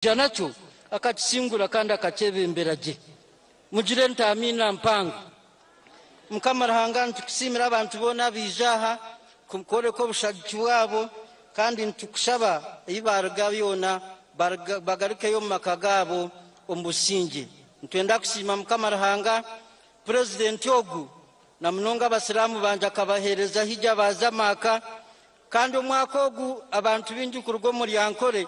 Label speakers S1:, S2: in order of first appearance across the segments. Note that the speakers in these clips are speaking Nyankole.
S1: Yaija nakyo, akakisingura kandi akakyebembera gye. Mugire nti Amiina mpango. Mukama Ruhanga, nitukusiimira abantu boona abaija aha kworeka obushagiki bwabo, kandi nitukushaba ei baaruga yoona bagarukeyo omu maka gaabo omu busingye. Nitwenda kusiima Mukama Ruhanga, Purezidenti ogu, na munonga Abasiraamu bangye akabaheereza Hijja baaza Maaka, Kandi omwaka ogu abantu baingi kuruga omuri Ankole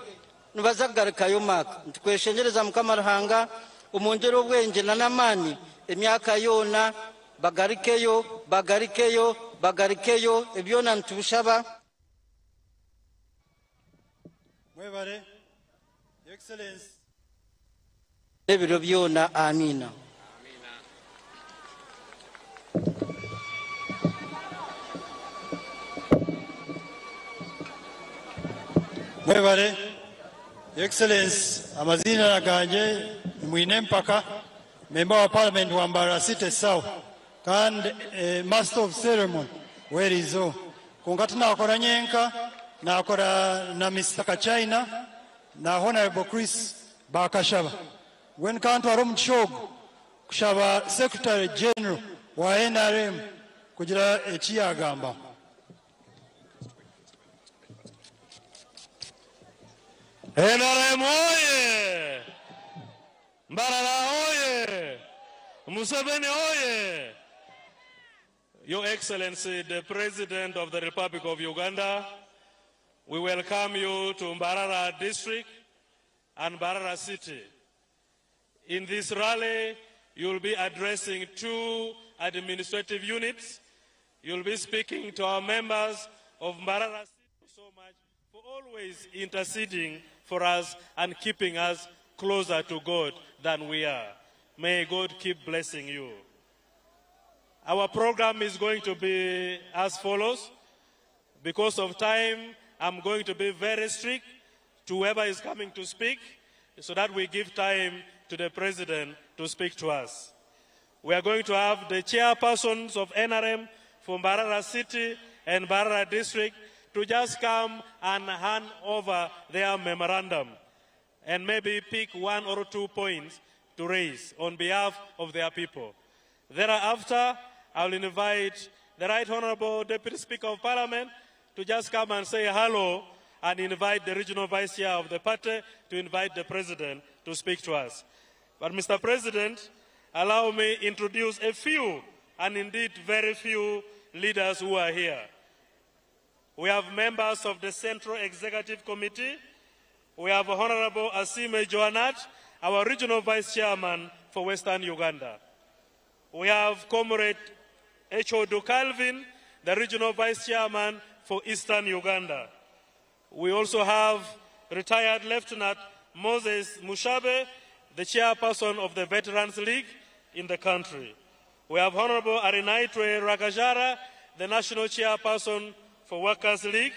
S1: nibaza kugarukayo Mark. Nitukweshengyereza Mukama Ruhanga omwongyere obwengye na n'amaani emyaka yoona bagarukeyo, bagarukeyo, bagarukeyo ebyona nitubishaba.
S2: Mwebare, Your Excellency.
S1: Ebiro byona. Amiina.
S2: Mwebare, Your Excellency. Amaziina gangye ni Mwine Mpaka, Member wa Parliament wa Mbarara City South kandi Master of Ceremony w'eriizooba. Kwonka tinakora nyenka, nakora na Mister Kachina na Honourable Chris Bakashaba. Mbwenu ka ntware omugisha ogu kushaba Secretary General wa nrm kugira eki yaagambaho.
S3: NRM oye! Mbarara oye! Museveni oye! Your Excellency, the President of the Republic of Uganda, we welcome you to Mbarara District and Mbarara City. In this rally, you'll be addressing 2 administrative units. You'll be speaking to our members of Mbarara City so much for always interceding for us and keeping us closer to God than we are. May God keep blessing you. Our program is going to be as follows. Because of time, I'm going to be very strict to whoever is coming to speak so that we give time to the president to speak to us. We are going to have the chairpersons of NRM from Mbarara City and Mbarara District to just come and hand over their memorandum and maybe pick 1 or 2 points to raise on behalf of their people. Thereafter, I will invite the Right Honorable Deputy Speaker of Parliament to just come and say hello and invite the Regional Vice Chair of the party to invite the President to speak to us. But Mr. President, allow me introduce a few, and indeed very few, leaders who are here. We have members of the Central Executive Committee. We have Honorable Asime Joanat, our Regional Vice Chairman for Western Uganda. We have Comrade Echodu Calvin, the Regional Vice Chairman for Eastern Uganda. We also have retired Lieutenant Moses Mushabe, the Chairperson of the Veterans League in the country. We have Honorable Arinaitwe Rakajara, the National Chairperson for Workers' League.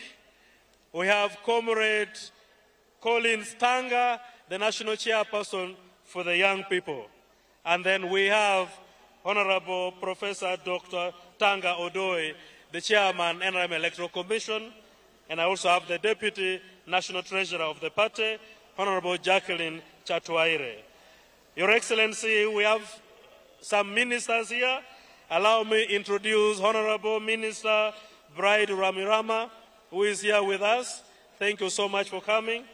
S3: We have Comrade Collins Tanga, the National Chairperson for the Young People. And then we have Honorable Professor Dr. Tanga Odoi, the Chairman, NRM Electoral Commission, and I also have the Deputy National Treasurer of the party, Honorable Jacqueline Chatwaire. Your Excellency, we have some ministers here. Allow me to introduce Honorable Minister Bride Ramirama, who is here with us. Thank you so much for coming.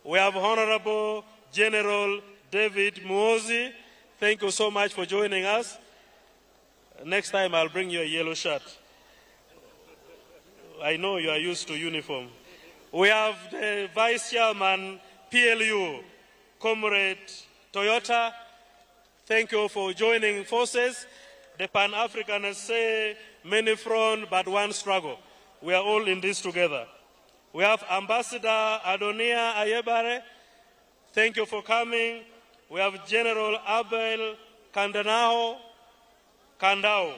S3: We have Honorable General David Muhoozi. Thank you so much for joining us. Next time I'll bring you a yellow shirt. I know you are used to uniform. We have the Vice Chairman, PLU, Comrade Toyota. Thank you for joining forces. The Pan-Africanists say many front, but one struggle. We are all in this together. We have Ambassador Adonia Ayebare. Thank you for coming. We have General Abel Kandanao, Kandao,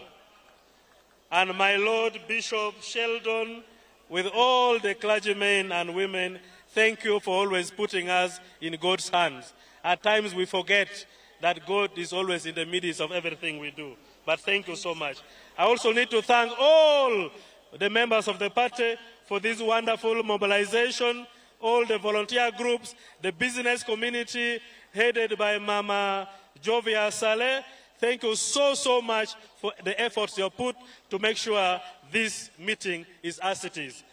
S3: and my Lord Bishop Sheldon, with all the clergymen and women, thank you for always putting us in God's hands. At times we forget that God is always in the midst of everything we do. But thank you so much. I also need to thank all the members of the party for this wonderful mobilization. all the volunteer groups, the business community headed by Mama Jovia Saleh. Thank you so, so much for the efforts you put to make sure this meeting is as it is.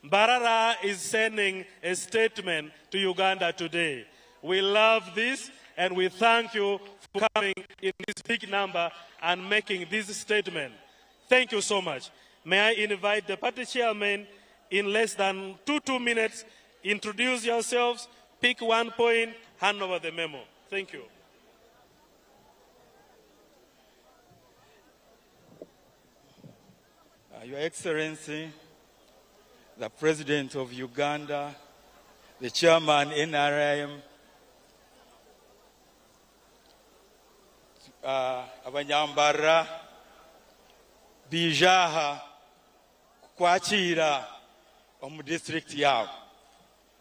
S3: Mbarara is sending a statement to Uganda today. We love this and we thank you for coming in this big number and making this statement. Thank you so much. May I invite the party chairman in less than 2 minutes, introduce yourselves, pick one point, hand over the memo. Thank you.
S4: Your Excellency, the President of Uganda, the Chairman NRM, Abanyambarara bija aha kukwakira omu district yaabo.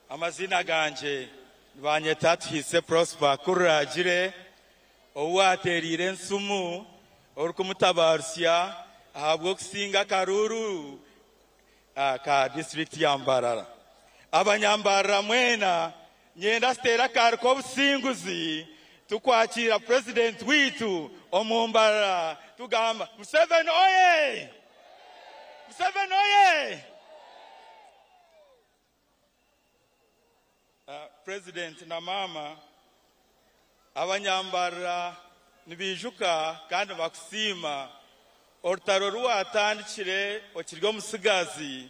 S4: Amazina ganje nibanyeta Tuhise Prosper Kuragire, owateriire ensumu orikumutabarusya ahabw'okusinga akaruru ka district ya Mbarara. Abanyambarara mwena, nyenda sitera akaari k'obusinguzi tukwakira president witu omu Mbarara. Tugamba, "Museveni oye! Museveni oye!" President na mama, Abanyambarara nibijuka kandi bakusiima orutaro ruwatandikire okiri omusigazi,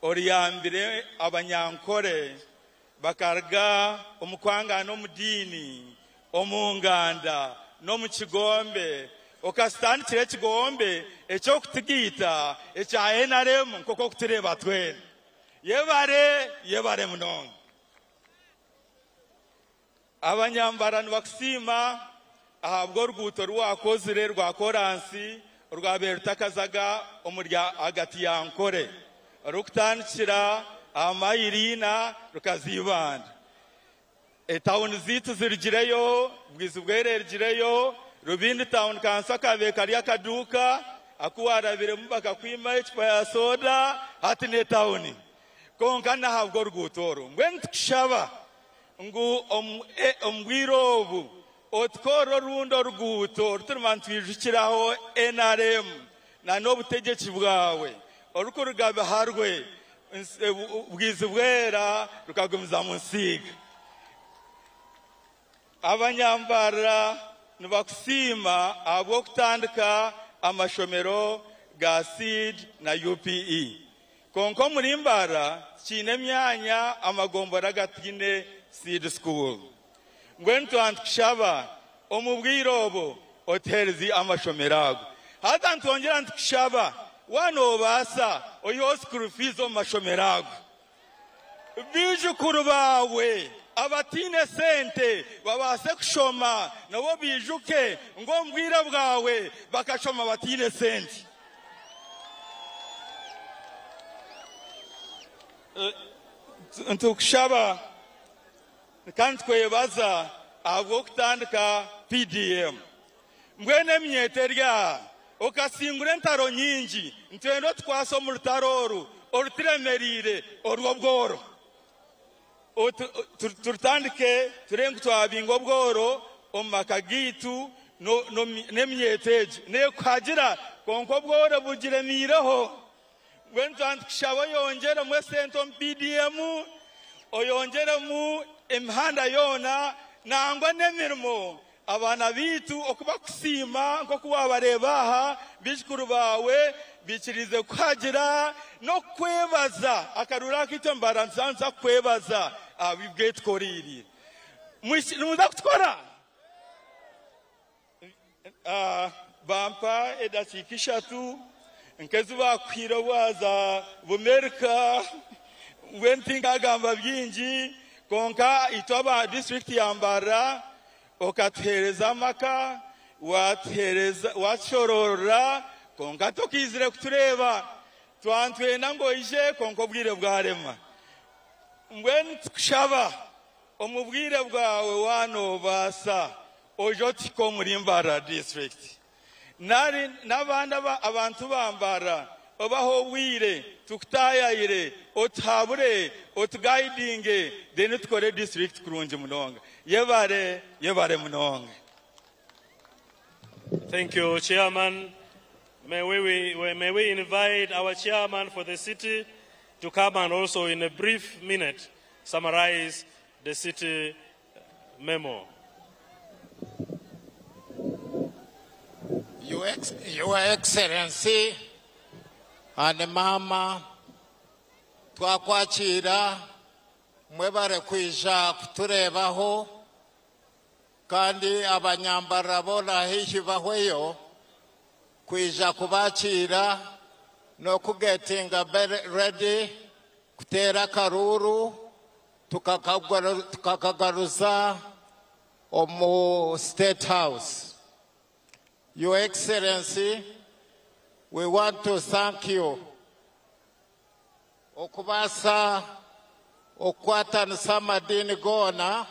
S4: oriyambire Abanyankore bakaruga omu kwangana omu diini, omu nganda n'omu kigombe, okasitandikira ekigombe eky'okutigiita ekya NRM nk'oku okutureeba twena. Yebare, yebare munonga. Abanyambara nibakusiima ahabw'oruguuto rwakozire rwa koransi rwabeire rutakazaga omuri hagati ya Nkore, rukutandikira aha Mayiriina rukaza Ibanda. Etawuni ziitu zirugireyo, Bwizi Bwera erugireyo, Rubindi Town Council akabe kari akaduuka aku warabiremu bakakwima ecupa ya soda, hati n'etawuni, konka nahabwa oruguuto oru. Mbwenu tukushaba ngu omu bwire obu otukore orundi oruguuto ruturima nitwijukiraho NRM na n'obutegyeki bwawe, orukuruga Biharwe, Bwizi Bwera, rukagumiza mu Nsiiga. Abanyambara nibakusiima ahabw'okutandika amashomero ga Seed na UPE, konka omuri Mbara kiine emyanya amagombora gataine seed school. Mbwenu twaba omu bwire obu otuheereze amashomero ago. Haza nitwongyera nitukushaba, wanoobaasa oyiheho school fees omu mashomero ago, biijukuru baawe abatiine sente babaase kushoma, nabo bijuke ngu omu bwire bwawe bakashoma batiine sente. Ntukushaba kandi twebaza ahabw'okutandika PDM. Mbwenu eminyeto eri aha, okasingura entaro nyingi, nitwenda otukwase omu rutaro oru oruturemeriire orw'obworo. Turutandike turebe ngu twabinga obworo omu maka gaitu n'eminyeto egi nekuhagira, konka obworo bugiremiireho. Mbwenu twaba oyongyeremu esente omu PDM, oyongyeremu emihanda yoona, nangwa n'emirimo. Abaana biitu okubakusiima nk'oku wabareeba aha, biijukuru baawe bikirize kuhagira n'okukwebaza. Akaruru akaitu Mbara nituza kukwebaza aha bwetukoriire. Nimuza kutukora. Bampa edakiika 3 nkezi bakuhire bwaza Bumerika. Mbwenu tinkagamba bingi, konka itwe aba district ya Mbarara, okatuheereza amaka, watuheereza, watushorora, konka tokizire kutureeba. Twantwenda ngu oije, konka obwire bwarema. Mbwenu tukushaba omu bwire bwawe, wanoobaasa oije otuhike omuri Mbarara District, nari n'abandi abantu bambara. Obahe obwire tukutaayayire, otuhabure, otugayidinge then tukore disiturikiti kurungi munonga. Yebare, yebare munonga.
S3: Thank you, Chairman. May we, may we invite our chairman for the city to come and also in a brief minute summarize the city memo.
S5: Your, Your Excellency and Mama, twakwakiira mwebare kwija kutureebaho kandi abanyambarra boona haihi bahweyo kwija kubakiira n'okugetinga ready kuteera akaruuru tukakagaruza omu State House. Your Excellency, we want to thank you okubaasa okukwatanisa amadiini goona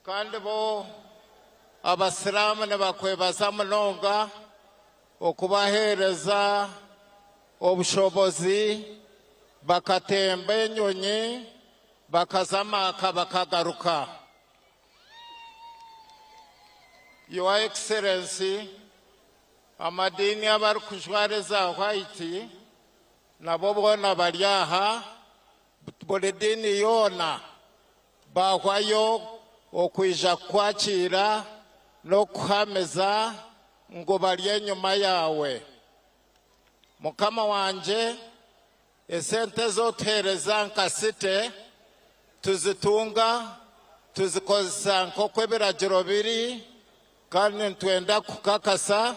S5: kandi bo abasiraamu nibakwebaza munonga okubaheereza obushobozi bakatemba enyonyi bakaza Maaka bakagaruka. Your Excellency, amadiini abarikujwara eza white nabo boona bari aha, buri diini yoona baahwayo okwija kukwakiira n'okukuhamiza ngu bari enyima yaawe. Mukama wangye, esente ezi otuheereza nka city tuzitunga tuzikozesa nk'oku ebiragiro biri kandi nitwenda kukakasa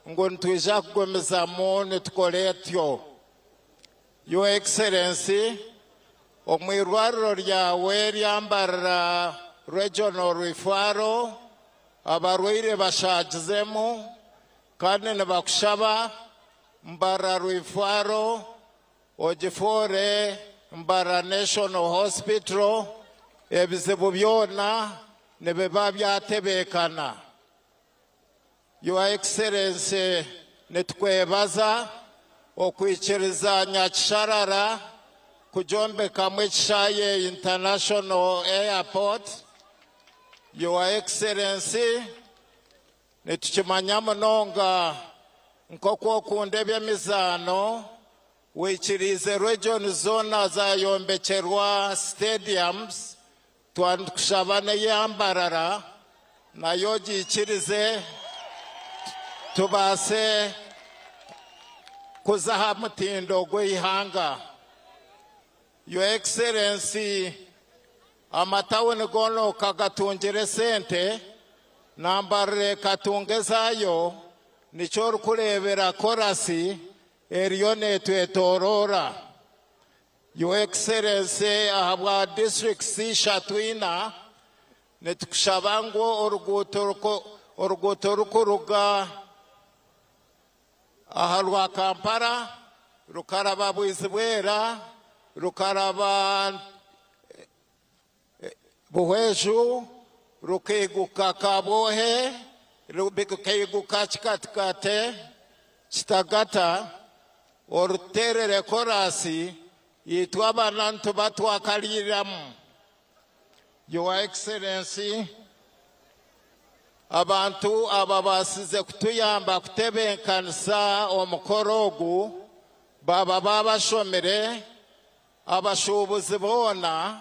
S5: ngu nitwija kugumizamu nitukora etyo. Your Excellency, omu irwariro ryawe erya Mbarara Regional Referral abarwaire bashaagizemu kandi nibakushaba Mbarara Referral ogifoore Mbarara National Hospital ebizibu byona nibiba byatebeekana. Your Excellency nitukwebaza okwikiriza Nyakisharara kugyombekamu ekishaayi International Airport. Your Excellency nitukimanya munonga nk'oku okunda eby'emizaano wikiriize region zoona zayombekyerwa stadiums twandikushaba n'eya Mbarara nayo ogiikirize tubaase kuza aha mutindo gw'eihanga. Your Excellency, amatawuni goona okagatungira esente na Mbarara ekatunga ezaayo nikyo orikureebera korasi eriyo neetwetooroora. Your Excellency, ahabwa districts ishatu ina nitukushaba ngu oruguuto oruguuto rukuruga aha rwa Kampala rukaraba Bwizibwera rukaraba Buhweju rukaiguka Kabwohe rukaiguka Kikatikate Kitagata oruteerere korasi itwe abaana nituba twakariiramu. Your Excellency, abantu ababaasize kutuyamba kutebeekanisa omukoro ogu baba babashomire abashuubuzi boona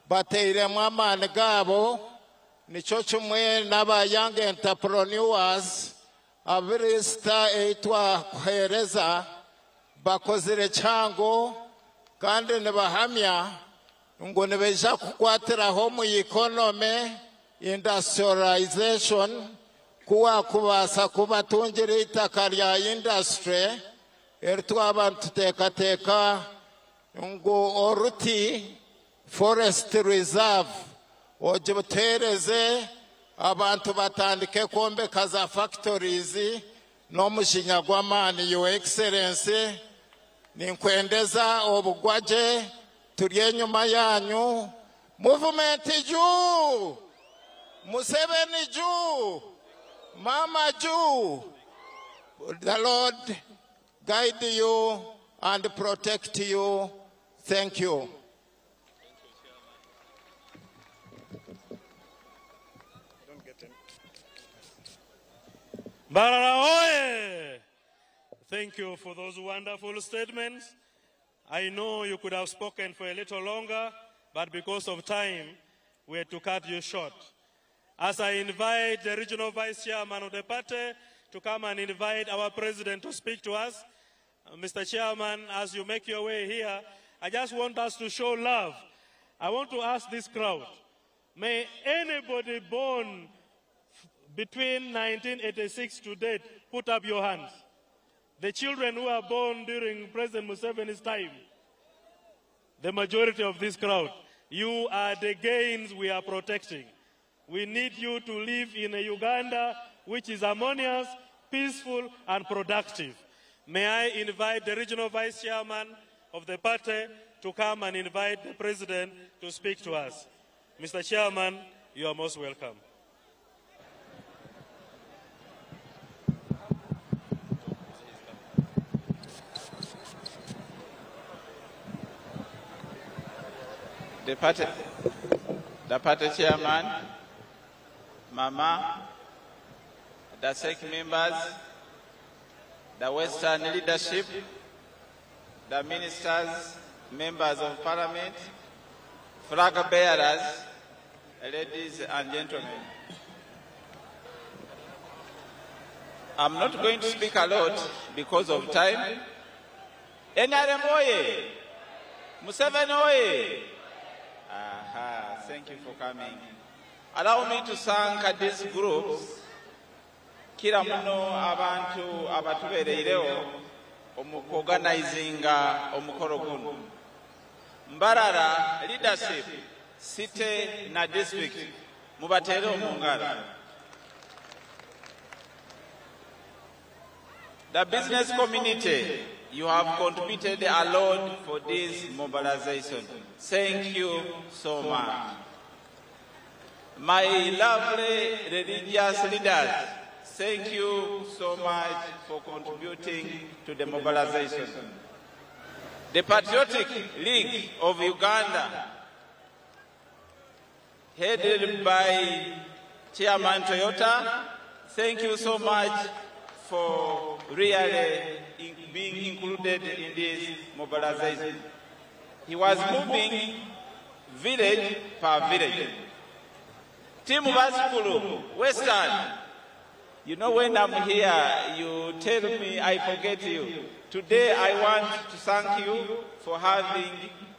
S5: bateiremu amaani gaabo nikyo kimwe n'aba young entrepreneurs abirisita ei twakuheereza bakozire kihango kandi nibahamya ngu nibaija kukwatiraho omu economy industrialization ku wakubaasa kubatungira eitaka rya industry eri twaba nituteekateeka ngu oruti forest reserve ogiteereze abantu batandike kwombeka za factories n'omujinya gw'amaani. Your Excellency, ninkwendeza obugwagye turi enyuma yanyu. Movement juu! Museveni juu! Mama juu! The Lord guide you and protect you. Thank you.
S3: Mbarara oye! Thank you for those wonderful statements. I know you could have spoken for a little longer, but because of time, we had to cut you short. As I invite the regional vice chairman of the party to come and invite our president to speak to us, Mr. Chairman, as you make your way here, I just want us to show love. I want to ask this crowd, may anybody born between 1986 to date put up your hands. The children who are born during President Museveni's time, the majority of this crowd, you are the gains we are protecting. We need you to live in a Uganda which is harmonious, peaceful, and productive. May I invite the regional vice chairman of the party to come and invite the president to speak to us. Mr. Chairman, you are most welcome.
S6: The party chairman, Mama, the SEC members, the Western leadership, the ministers, members of parliament, flag bearers, ladies and gentlemen. I'm not going to speak a lot because of time. NRM oye! Museveni oye! Aha, thank you for coming. Allow me to thank these groups. Kira muno abantu abatubeereirewo omu kuorganizinga omukoro guno. Mbarara leadership, city na district, mubateere omu ngaro. The business community, you have contributed a lot for this mobilization. Thank you so much. My lovely religious leaders, thank you so much for contributing to the mobilization. The Patriotic League of Uganda, headed by Chairman Toyota, thank you so much for really being included in this mobilization. He was moving village per village. Team Basikulu, Western, you know when I'm here, you tell me I forget you. Today I want to thank you for having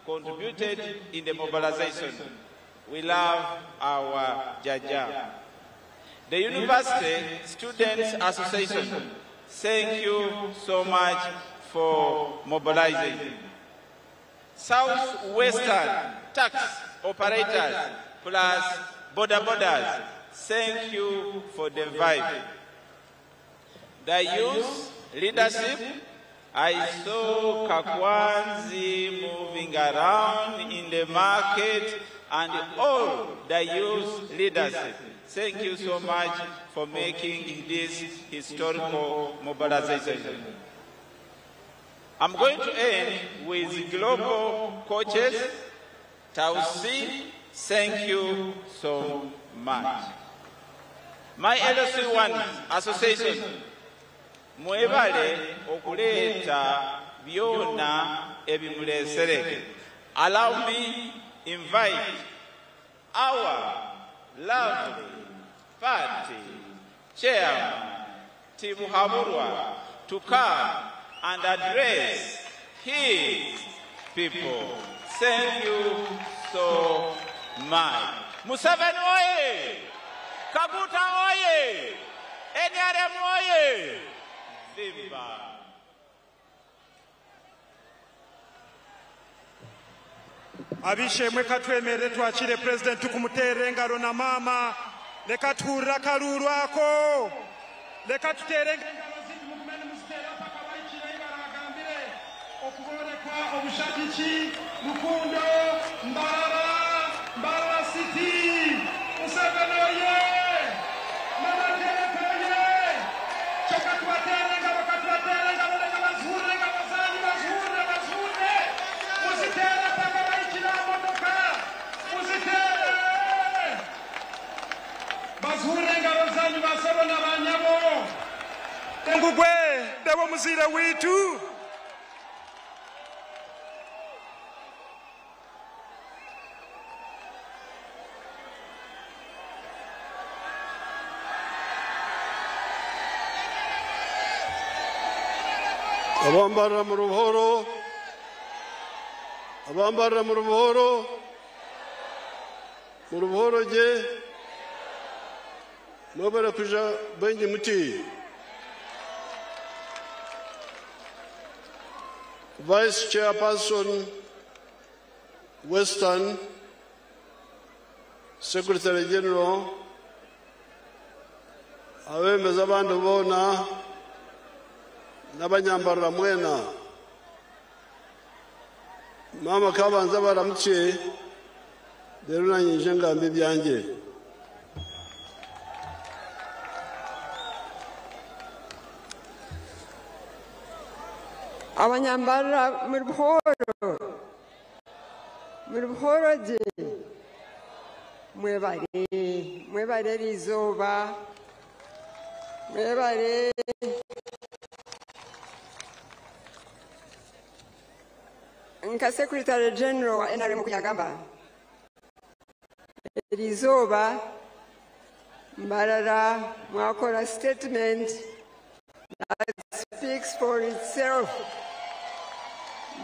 S6: contributed in the mobilization. We love our Jaja. The University Students Association, thank you so much for mobilizing. Southwestern tax operators plus border borders, thank you for the vibe. The youth leadership, I saw Kakwanzi moving around in the market and all the youth leadership. Thank you so much for making this historical mobilization. I'm going to end with global coaches. Tausi, thank you so much. My LC1 Association, mwebale okuleeta byonna ebimulesere. Allow me invite our lovely party chairman, Tibuhaburwa, to come and address his people. Thank you so much. Museveni oye! Kaguta oye! NRM oye! Zimba.
S7: Abishemwe katwemere twakire president tukumuteere engalo na maama leka tuhurire akaruuru ako leka tuteere engalo zindi mugume nimuziteera paka bahikire ei baragambire okubooreka obushagiki rukundo Mbarara Mbarara City Museveni oye Mama Tereka oye kyokka tubateere engalo katubateere engalo leka bazihure. Nimukazihurira engaro zanyu basebo na banyabo. Ngu gwe debo omuzaire waitu.
S8: Abambarira mu rubuhoro, abambarira mu rubuhoro, mu rubuhoro gye mwebare kuja baingi muti. Vice Chairperson Western, Secretary General, abembezi abandi boona n'abanyambarira mwena, maama kabanza baramukye, rero nanye nje ngamba ebyangye.
S9: Abanyambarira muri buhoro, muri buhoro gye, mwebare, mwebare eri izooba, mwebare. Nka Secretary General wa NRM kuyagamba, eri izooba Mbarara mwakora statement that speaks for itself.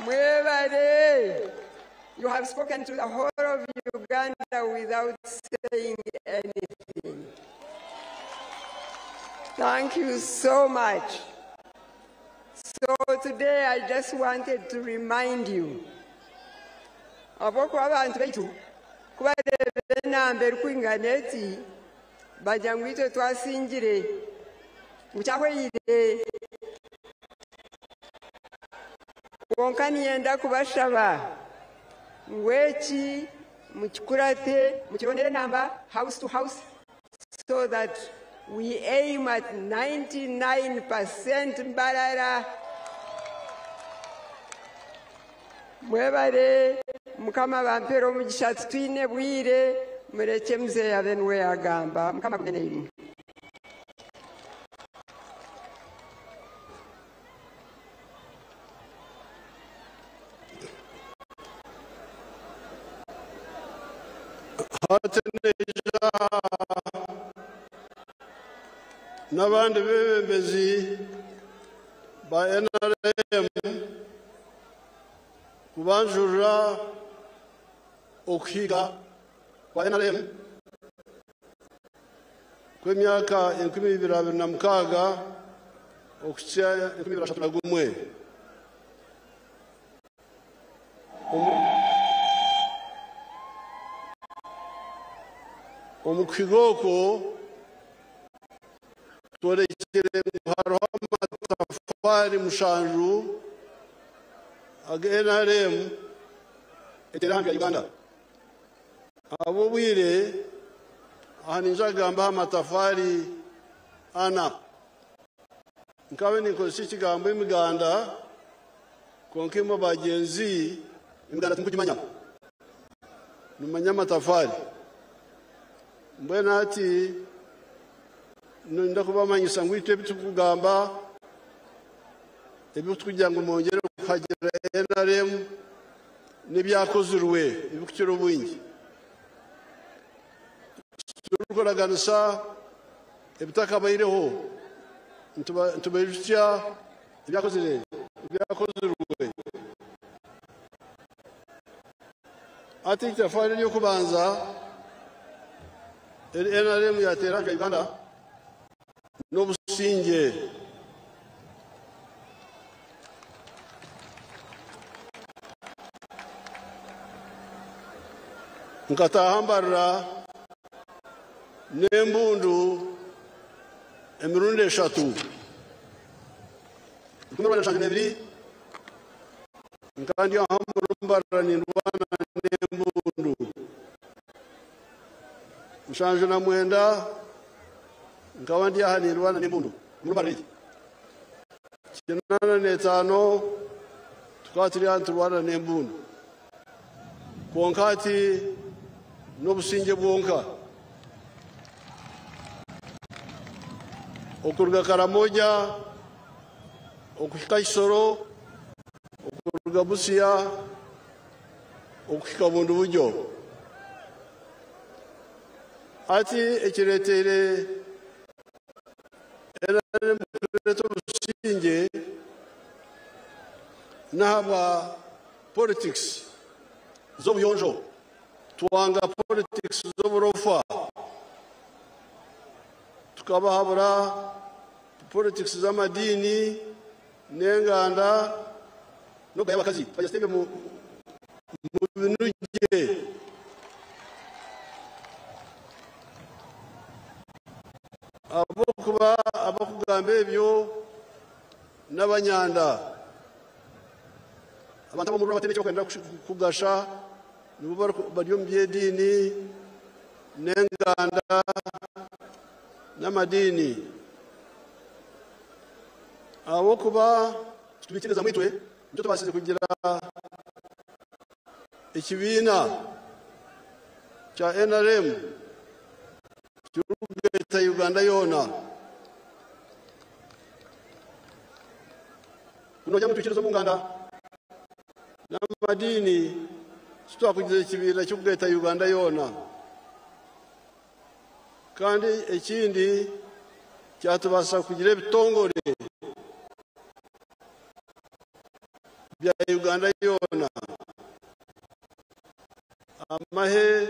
S9: Mwebare, you have spoken to the whole of Uganda without saying anything. Thank you so much. So today I just wanted to remind you abokuba abantu baitu kubareeba enamba erikwingana eti bagira ngu itwe twasingire ngu kyahweire, kwonka niinyenda kubashaba ngu eki mukikurate, mukirondere enamba house to house so that we aim at 99% Mbarara. Mwebare, Mukama bampere omugisha, tutwine bwire, mureke muzeeyi abe niwe yagamba. Mukama agume naimwe.
S8: Hati neija n'abandi bebembezi ba NRM kubanjurira okuhiga kwa NRM kw'emyaka enkumi ibiri abiri na mukaaga okuhitsya enkumi ibiri ashatu na gumwe. Omu kuhiga okwo tworekire ngu hariho amatafaari mushanju aga NRM eteera aha ya Uganda. Ahabw'obwire aha ninja kugambaho amatafaari ana. Nkabe ninkozesa ekigambo emiganda, kwonka imwe bagyenzi emiganda timukugimanya. Nimumanya amatafaari. Mbwenu hati ninda kubamanyisa ngu itwe ebi turikugamba ebirikugira ngu mwongyere kuhagira NRM n'ebyakozirwe ebirikukira obwingi. Turikuraganisa ebitakabaireho, nitubaijutsya ebyakozirwe. Hati itafaari ery'okubanza NRM yateera Uganda n'obusingye. Nkataaha Mbarara n'embundu emirundi eshatu. Nkumi rwenda nshanju n'ebiri, nkaba ndi aha muri Mbarara nindwana n'embundu. Nshanju na mwenda, nkaba ndi aha nindwana n'embundu muri Mbarara egi. Kinaana n'etaano, tukaba turi aha niturwana n'embundu. Kwonka hati n'obusingye bwonka. Okuruga Karamoja okuhika Kisoro, okuruga Busia okuhika Bundibugyo. Hati ekireeteire NRM kureeta obusingye n'ahabwa politics z'obuyonjo. Twanga politics z'oburofa. Tukabahabura politics z'amadiini n'enganda n'okugaya abakazi. Tukagira ebyo mubinugye. Ahabw'okuba abakugamba ebyo n'abanyanda. Abantu ab'omururu abataine eki barikwenda kugasha nibo bari omu by'ediini n'enganda n'amadiini. Ahabw'okuba titwikirizamu itwe, nikyo tubaasize kugira ekibiina kya NRM kirikugaita Uganda yoona. Ku noogira ngu twikiriza omu nganda n'amadiini, titwakugize ekibiina kirikugaita Uganda yoona. Kandi ekindi kyatubaasisa kugira ebitongore bya Uganda yoona, amahe,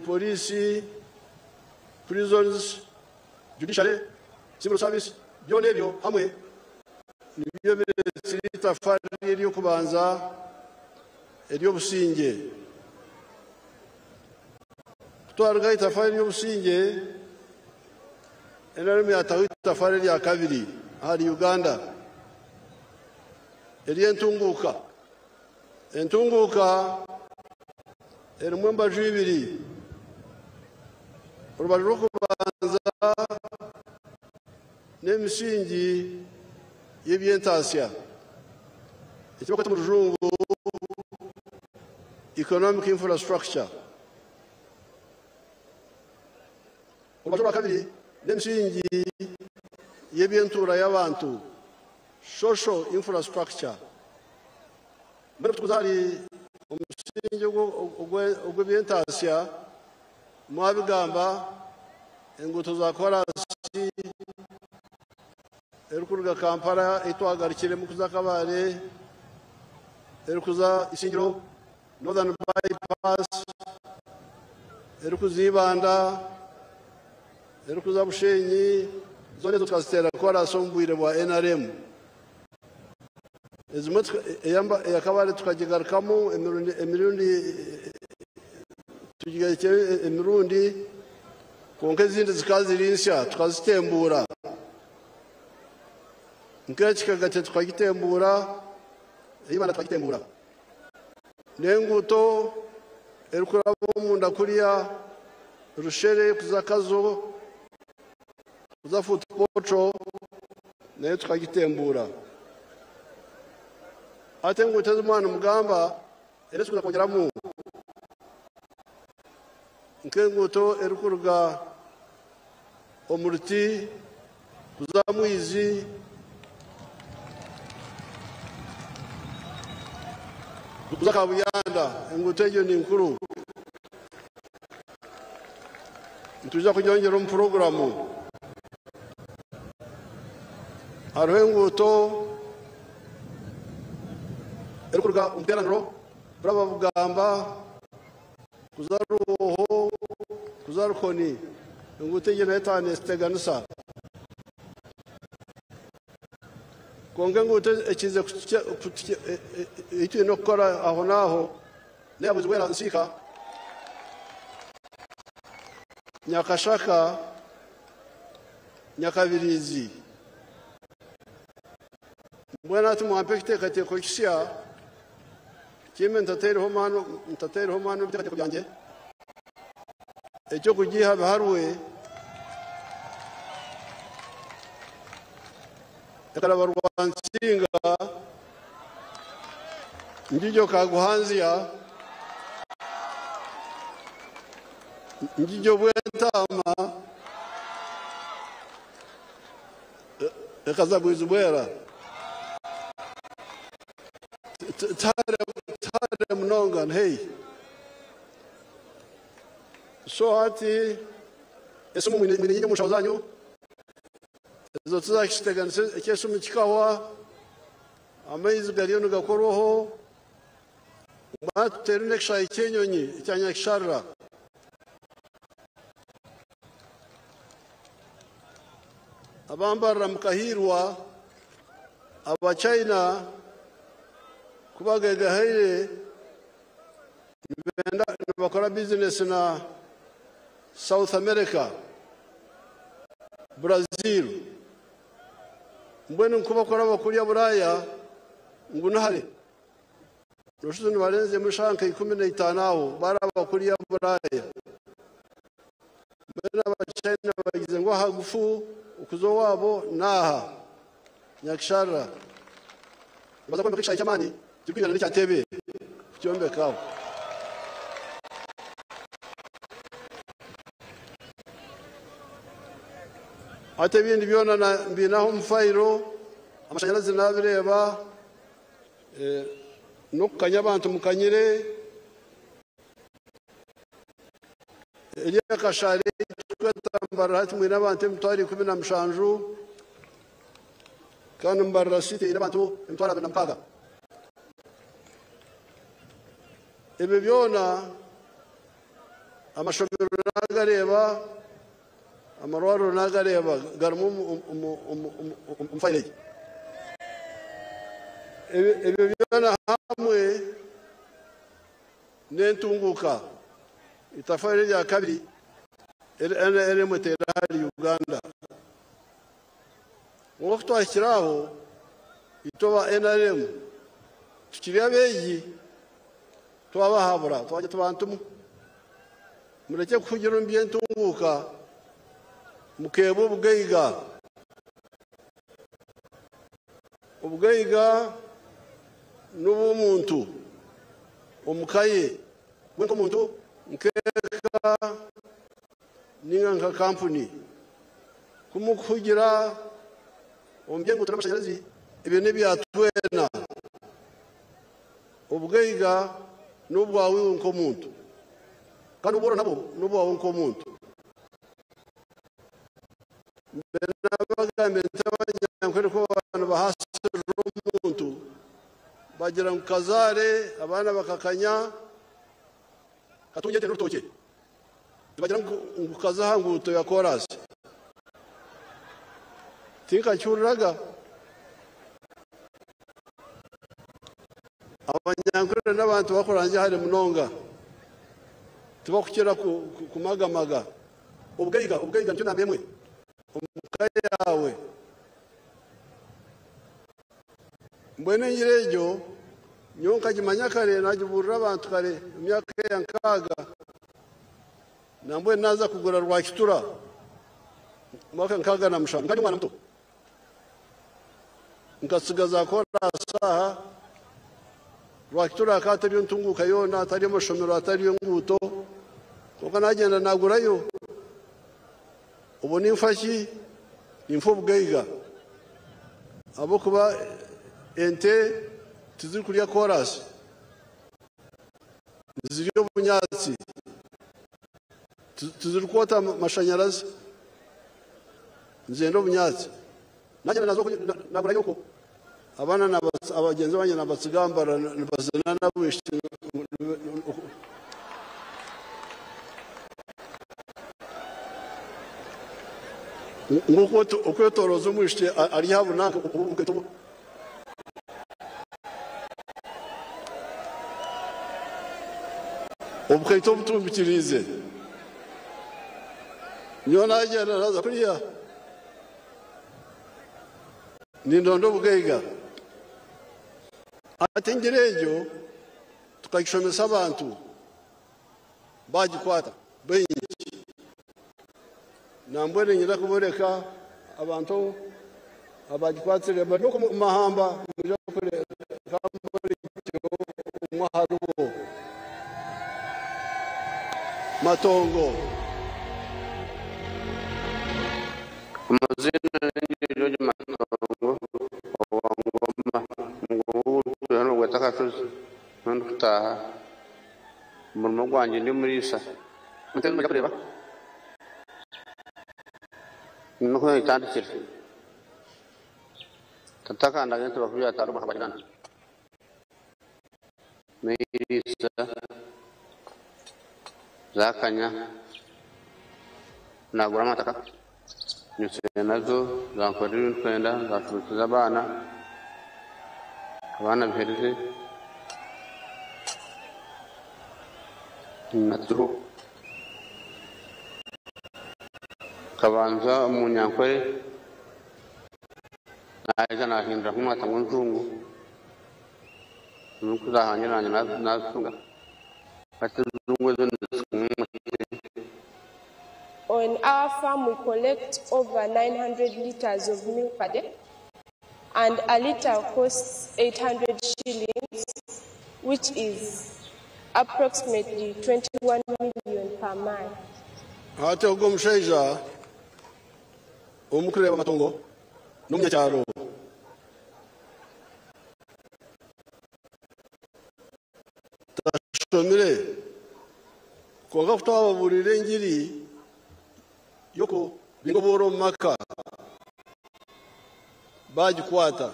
S8: poliisi, prisons, judiciary, civil service, byona ebyo hamwe nibyo bireetsire eitafaari ery'okubanza ery'obusingye. Ku twaruga aha itafaari ry'obusingye, NRM yaataho eitafaari erya kabiri ahari Uganda ery'entunguuka. Entunguuka erimu embaju ibiri. Orubaju rw'okubanza n'emisingi y'eby'entaasya, eki barikweta omu rujungu economic infrastructure. Orubaju orwa kabiri n'emisingi y'eby'entuura y'abantu, social infrastructure. Mbwenu ku turikuza ahari omusingi ogw'eby'entaasya, mwabigamba enguuto za koraasi erikuruga Kampala ei twagarukiremu kuza Kabale, erikuza Isingiro, Northern Bypass, erikuza Ibanda, erikuza Bushenyi, zoona ezo tukaziteera koraasi omu bwire bwa NRM. Ezimwe eya Kabale tukagigarukamu emirundi tugigarukire emirundi kwonka ezindi zikaba ziri nsya tukazitembuura. Nk'ekikagate tukagitembuura, ey'Ibanda tukagitembuura. N'enguuto erikuraba omunda kuriya Rushere kuza Kazo kuza Fort Portal nayo tukagitembuura. Hati enguuto ezi mwaba nimugamba eri ezikuza kwongyeramu nk'enguuto erikuruga omu ruti kuza Mwizi kuza Kabuyanda, enguuto egyo ni nkuru. Nitwija kugyongyera omu puroguramu. Hariho enguuto erikuruga omu iteeraniro kuraba Bugamba kuza Ruhooho kuza Rukoni. Enguuto egyo nayo etwaba neetuteganisa. Kwonka enguuto ekize ei twine kukora ahonaaho n'eya Buzibwera Nsiika, Nyakashaka, Nyakabiriizi. Mbwenu hati mwampa ekiteekateeko kisya, kimpe ntataireho maani ntataireho maani omu biteekateeko byangye, eky'okugiiha Biharwe ekaraba Rwansinga, Ngigyo Kaguhanzya, Ngigyo Bwentaama, Ekaza Bwizibwera. Tihare munonga hey. So hati esimu mwine nyingi omu nshaho zanyu ezo tuzakiteganisa ekyesimu kikahwa, amaizi gariyo nigakorwaho, mbwenu tuteere n'ekishaayi ky'enyonyi ekya Nyakisharira. Abambarira mukahiirwa, Abachina ku bagegahaire nibenda nibakora bizinesi na South America, Brazil. Mbwenu nkubakora bakurya Buraaya ngu nihare. Noshuza nibarenzemu eshaaha nka 15 aho baraba kuriya Buraaya. Mbwenu Abachina bagize ngu ahagufu okuza owaabo n'aha Nyakisharira. Nibaza kwombeka ekishaayi ky'amaani kirikwingana n'ekya Ntebe kukyombeka aho. Hati ebindi byona mbiine aho omu fayiro, amashanyarazi naabireeba, n'okukanya abantu mukanyire. Eri akashaari turikwetambara hati mwine abantu 17,000 kandi Mbarara City eine abantu 26,000. Ebyo byona amashomero nagareeba, amarwariro nagareeba garimu omu fayiro egi. Ebyo byona hamwe n'entunguuka itafaari erya kabiri NRM eteire ahari Uganda. Nk'oku twahikire aho, itwe aba NRM tukiri abeegi, twabahabura twagira tuti bantu mwe murekye kuhugira omu by'entunguuka mukeebwa obugaiga. Obugaiga n'obw'omuntu omu ka ye, we nk'omuntu, nk'eka ninga nka kampuni. Ku mukuhugira omu by'enguuto n'amashanyarazi, ebyo n'ebya twena. Obugaiga n'obwawe iwe nk'omuntu, kandi obworo nabwo n'obwawe nk'omuntu. Mbere nabagambire nti Abanyankore ku baba nibahasirira omuntu, bagira ngu kazaare abaana bakakanya, katungye ente n'orutookye. Nibagira ngu kaze aha nguuto ya koraasi. Tinkakihuriraga. Abanyankore n'abantu bakurangye hare munonga, tibakukira kumagamaga. Obugaiga, obugaiga nikyo namba emwe omu ka yaawe. Mbwenu engira egyo nyowe nkagimanya kare, naagibuurira abantu kare omu myaka ya nkaaga. Nambwenu naaza kugura Rwakitura omu mwaka 67, nkaba ndi omwana muto. Nkatsiga za koraasi aha, Rwakitura hakaba hatariyo ntunguuka yoona, hatariyo mashomero, hatariyo nguuto, kwonka naagyenda naagurayo. Obwo ninfa ki? Ninfa obugaiga. Ahabw'okuba ente tizirikurya koraasi, nizirya obunyaatsi, tizirikwota mashanyarazi, nizenda obunyaatsi. Naagyenda naaza naagurayo okwo, abaana abagyenzi bangye nabatsigambara nibazina n'abaishiki. Ngu okwetoroza omwishiki ari aha bunanka obukaito obutumbikiriize. Nyowe naagyenda naaza kuriya nindonda obugaiga. Hati engira egyo tukagishomesa abantu baagikwata baingi. Nambwenu niinyenda kuboreka abantu abagikwatsire bari omu mahamba mwija kureka mborekye omwe aharibo. Matongo.
S10: Amazina ni George Matongo. kutaaha omurimo gwangye ndi omuriisa. Ente ezi nimwija kureeba nikwo nayitandikire. Tata akandaga ente bakuru atano omwaka gwa Uganda. Neiriisa zaakanya nagura amataka nyitsire nazo zankorera ebi ndikwenda zashubukiza abaana, abaana biherize naturiho. Nkabanza omu Nyankore naija nahindura nk'omwata gw'enjungu nikuzahangira nanye nazitunga hati enjungu ezo nizikunywa.
S11: On our farm, we collect over 900 liters of milk per day, and a liter costs 800 shillings, which is approximately 21 million per month.
S8: Hati ogwo omushaija omukureba amatongo n'omunyakyaro tashomire, kwonka ku twababuurire engiri y'okubinga obworo omu maka, bagikwata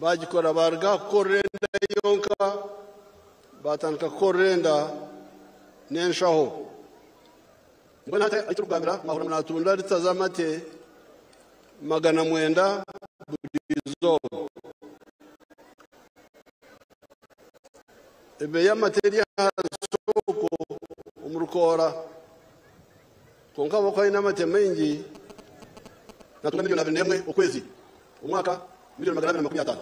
S8: bagikora, baruga kukorera enda yonka batandika kukorera enda n'enshaho. Mbwenu hati ahi turikugambira mwahurira natunda lita z'amate 900 buri izooba. Ebeeyi y'amate eri ahansi okwo omu rukoora, kwonka ahabw'okuba aine amate maingi natunga miliyoni 21 okwezi, omwaka miliyoni 250.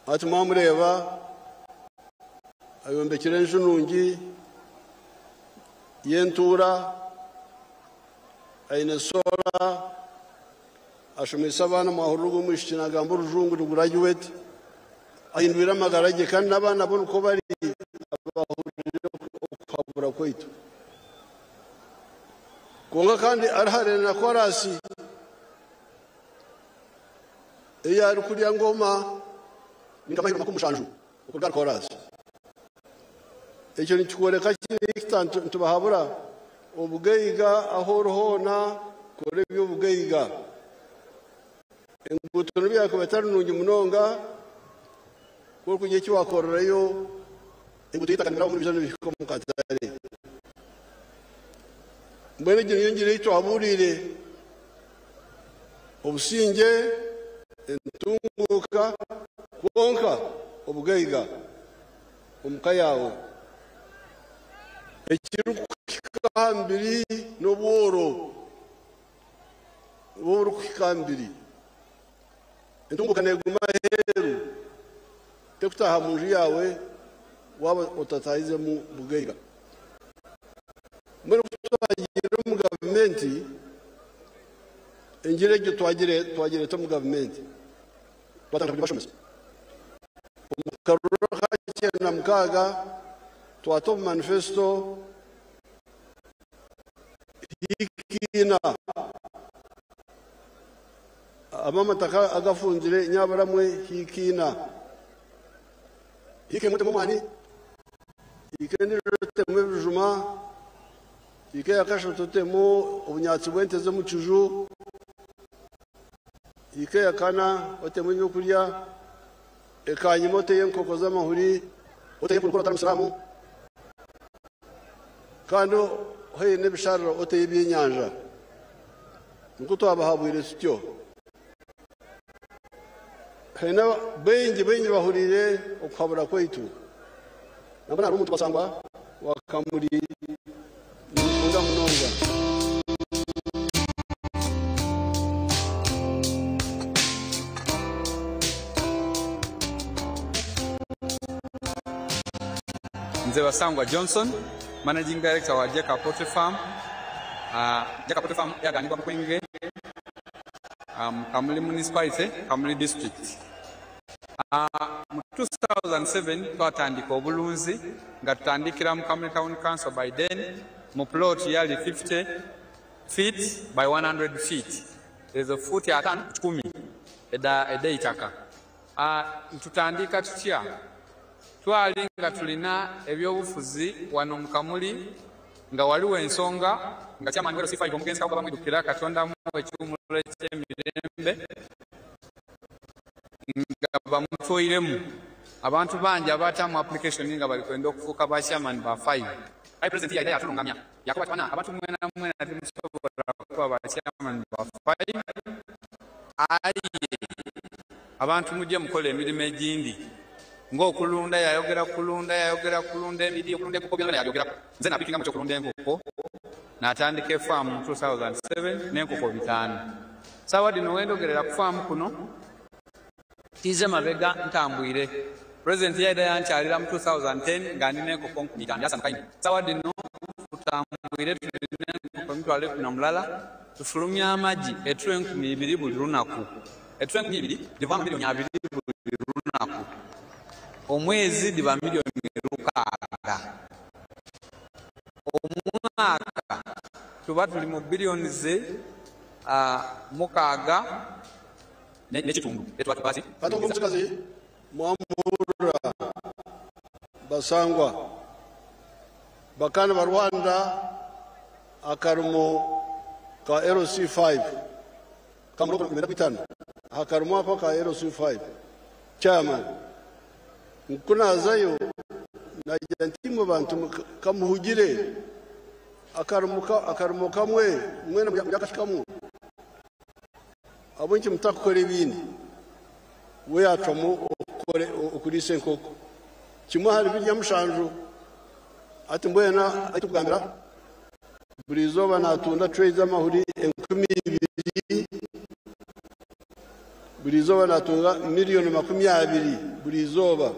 S8: Hati mwamureeba ayombekire enju nungi y'entuura, aine sola, ashomeise abaana, mwahurira ogwo omwishiki nagamba orujungu ni graduate, ahindwire amagara ge kandi n'abaana bo nikwo bari abahurire okuhabura kwaitu. Kwonka kandi ari hare na korasi ei arikurya ngoma ninka amahiro 70 okuruga ahari korasi. Ekyo nikikworeka kiri nitubahabura obugaiga aho ori hoona kora eby'obugaiga. Enguuto nobu yakuba etari nungi munonga, ku orikugira eki wakorerayo enguuto y'eitaka nibirabaho nibija nibihika omu katare. Mbwenu egyo niyo ngiri ei twabuuriire, obusingye, entunguuka, kwonka obugaiga omu ka yaawe. Ekirikuhika aha mubiri n'obworo nibwo burikuhika aha mubiri. Entunguuka neeguma aheeru, tekutaaha mu nju yaawe waaba otatahizemu bugaiga. Mbwenu ku twagiire omu gavumenti, engiri egyo twagireeta omu gavumenti, twatandika kugibashomesa. Omu karuru aka 96 twata omu manifesto hikiina ab'amataka agafunzire nyaburamwe hikiina. Hiika emwe otemu omwani, hiika endiijo otemu ebijuma, hiika eya kashatu otemu obunyaatsi bw'ente z'omu kiju, hiika eya kana otemu ebyokurya, ekanyima oteyo enkoko z'amahuri, oteyo empunu otari musiraamu, kandi haihi n'ebisharara oteyo ebyenyanja. Nikwo twabahabwire tutyo. Haine baingi baingi bahuriire okuhabura kwaitu. Nambwenu hariho omuntu basangwa wa Kamuri nimukunda munonga.
S12: Nze Basangwa Johnson, Managing Director wa Jeka Poultry Farm. Jeka Poultry Farm yaganibwa Mukwenge mu Kamuli Municipality, Kamuli District. Mu 2007 twatandika obulunzi nga tutandikira mu Kamuli Town Council by then mu plot yali 50 feet by 100 feet, ezo fuuti 50 ku 100 ed'eitaka. Nitutandiika tutya? Twali nga tulina ebyobufuzi wano mu Kamuli nga waliwo ensonga nga Chairman wa LC5 omugenzi Kabuga bamwidukira, Katonda amuwe ekiwumulo eky'emirembe, nga bamutwoiremu abantu bangi abatamu application nga bali kwenda okufuuka ba chairman ba 5. Aye President yaidha yatulungamya yakoba ati bana abantu mwena mwena timusobola kuba ba chairman ba 5, aye abantu mujje mukole emirimu egindi ng'okulunda. Yayogera kulunda, yayogera kulunda emiri, okulunda enkoko, byona yayogeraku. Nze napikinga mu kyokulunda enkoko, natandika efaamu mu 2007 n'enkoko 500. Saawa dino wendogerera ku faamu kuno tiize mabega ntambwire. President yaida yankyalira mu 2010 nga ndina enkoko 5,000, yasanuka inho. Saawa dino tutambwire tulina enkoko 110,000, tufulumya amagi eturo 2,000 buli lunaku. Eturo 2,000 dhivaamu miliyoni 20 buli lunaku. Omwezi dhiba miliyoni 6. Omwaka tuba tuli mu biliyoni 6 n'ekitundu.
S8: Kati omukazi mwamuhurira Basangwa bakana ba Rwanda akarumo ka LC5 kamuroko akarumo ako ka LC5 chairman nkunazayo nagira nti mu bantu kamuhugire akarumo kamwe mwene muyakashikamu abonki mutakukora ebindi we yacwamu okurisa enkoko kimwe hari birya mushanju ati mbwena aitugambira buri izoba natunda tray z'amahuri 2,000 buri izoba natunga miliyoni 20 buri izoba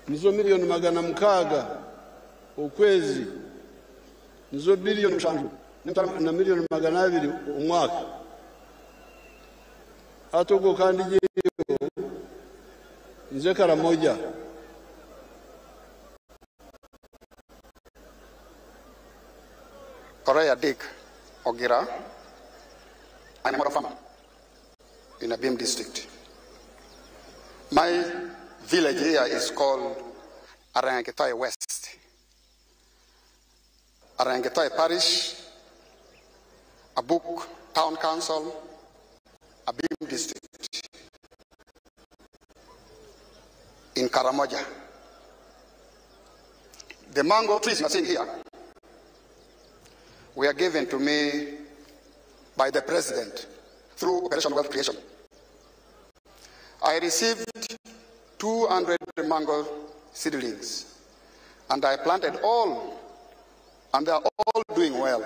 S8: nizo miliyoni 600 ukwezi nizo biliyoni 7 na miliyoni 200 umwaka. Atogo kandi jiyo nze Karamoja
S13: Korea Dick Ogira. I'm a farmer in Abim district. My village here is called Arangetoi West. Arangetoi Parish, Abuk Town Council, Abim district, in Karamoja. The mango trees you are seeing here were given to me by the president through Operation Wealth Creation. I received 200 mango seedlings, and I planted all, and they are all doing well.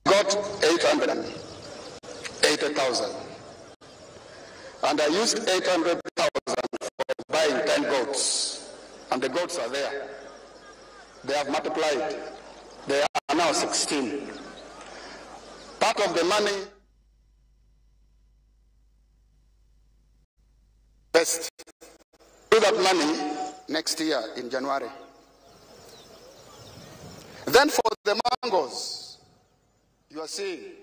S13: Got 880,000, and I used 800,000 for buying 10 goats, and the goats are there. They have multiplied. They are now 16. Part of the money best do that money next year in January. Then for the mangoes, you are seeing,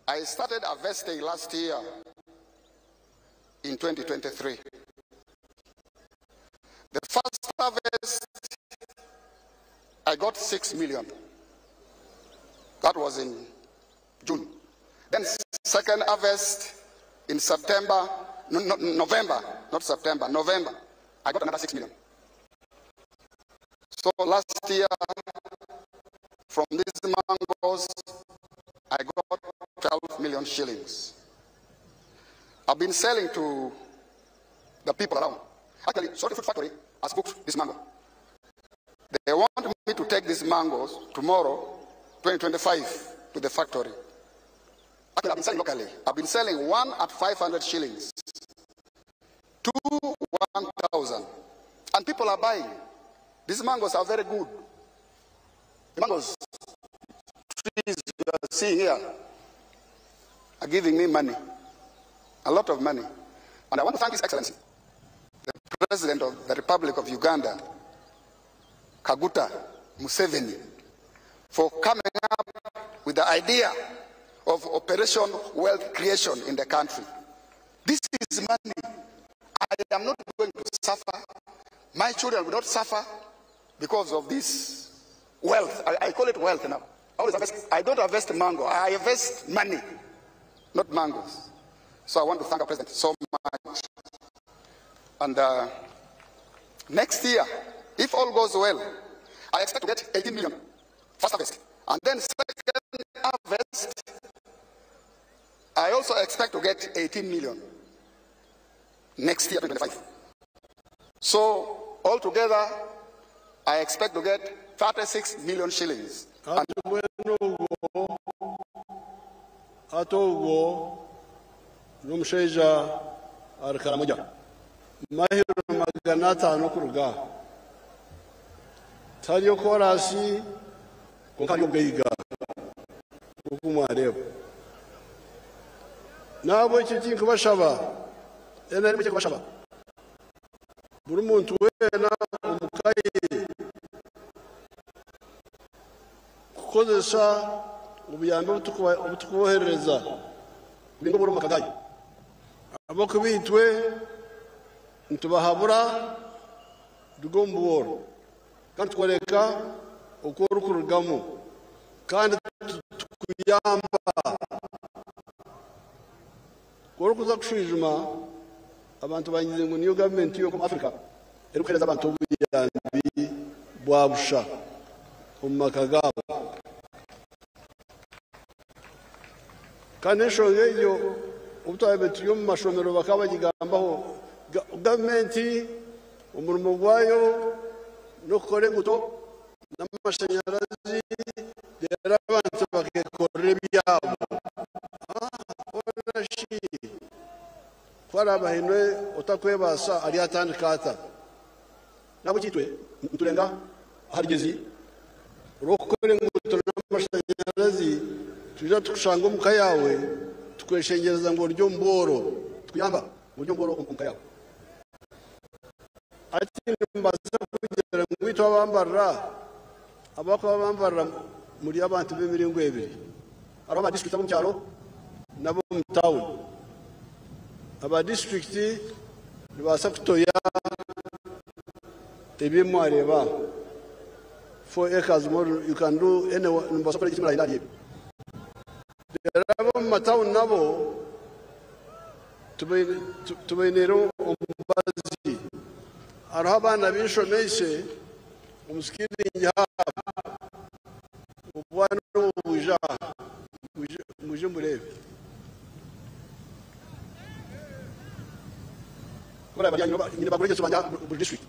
S13: I started harvesting last year in 2023. The first harvest, I got 6 million. That was in June. Then second harvest in September, no, no, November, not September, November, I got another 6 million. So last year, from these mangoes, I got 12 million shillings. I've been selling to the people around. Actually, Soroti Fruit Factory has booked this mango. They want me to take these mangoes tomorrow, 2025, to the factory. Actually, I've been selling locally. I've been selling one at 500 shillings, 2 1,000, And people are buying. These mangoes are very good. The mangoes trees you are seeing here are giving me money, a lot of money. And I want to thank His Excellency, the President of the Republic of Uganda, Kaguta Museveni, for coming up with the idea of Operation Wealth Creation in the country. This is money. I am not going to suffer. My children will not suffer because of this wealth. I call it wealth now. I always harvest, I don't harvest mango. I harvest money, not mangoes. So I want to thank our president so much. And next year, if all goes well, I expect to get 18 million first harvest. And then second harvest, I also expect to get 18 million next year, 2025. So altogether, I expect to get 36 million shillings.
S8: Hati mbwenu ogwo hati ogwo n'omushaija ari Karamoja mahiro 500 kuruga aha. Tihariyo koorasi kwonka hariyo obugaiga nk'oku mwareeba. N'ahabw'ekyo tinkubashaba, NRM ekirikubashaba, buri muntu weena omu ka ye kukozesa obuyambi obutukuboherereza kuringa oburi omu maka ganyu. Ahabw'okuba itwe nitubahabura ruga omu bworo kandi tukworeka oku orikurugamu kandi tukuyamba. Ku orikuza kushwijuma abantu banyize ngu niyo gavumenti yonka omu Africa erikuheereza abantu obuyambi bwa busha omu maka gaabo. Kandi enshonga egyo obu twabaire turi omu mashomero bakaba bagigambaho, gavumenti omurimo gwayo n'okukora enguuto n'amashanyarazi reero abantu bakekorera ebyabo. Shi ku araabe aine otakwebaasa aryatandika ata? Nahabweki itwe niturenga aha rugyezi rw'okukora enguuto n'amashanyarazi, twija tukushanga omu ka yaawe tukweshengyereza ngu orye omu bworo, tukuyamba ngu orye omu bworo omu ka yaawe. Hati nimbaasa kugira ngu itwe abambarira, abakuba bambarira muri abantu b'emiringo ebiri. Hariho aba district ab'omu kyaro n'ab'omu tawuni. Aba district nibabaasa kutoya ebi mwareeba. 4 acres more you can do any, nimubaasa kukora eki murahenda ahari ebyo. Reero ab'omu matawuni nabo tubainiire omubazi. Hariho abaana b'enshomeise omu skilling hub, obwana obu bwija aha, mwije mureebe. Nyine ba graduates bangye buri district.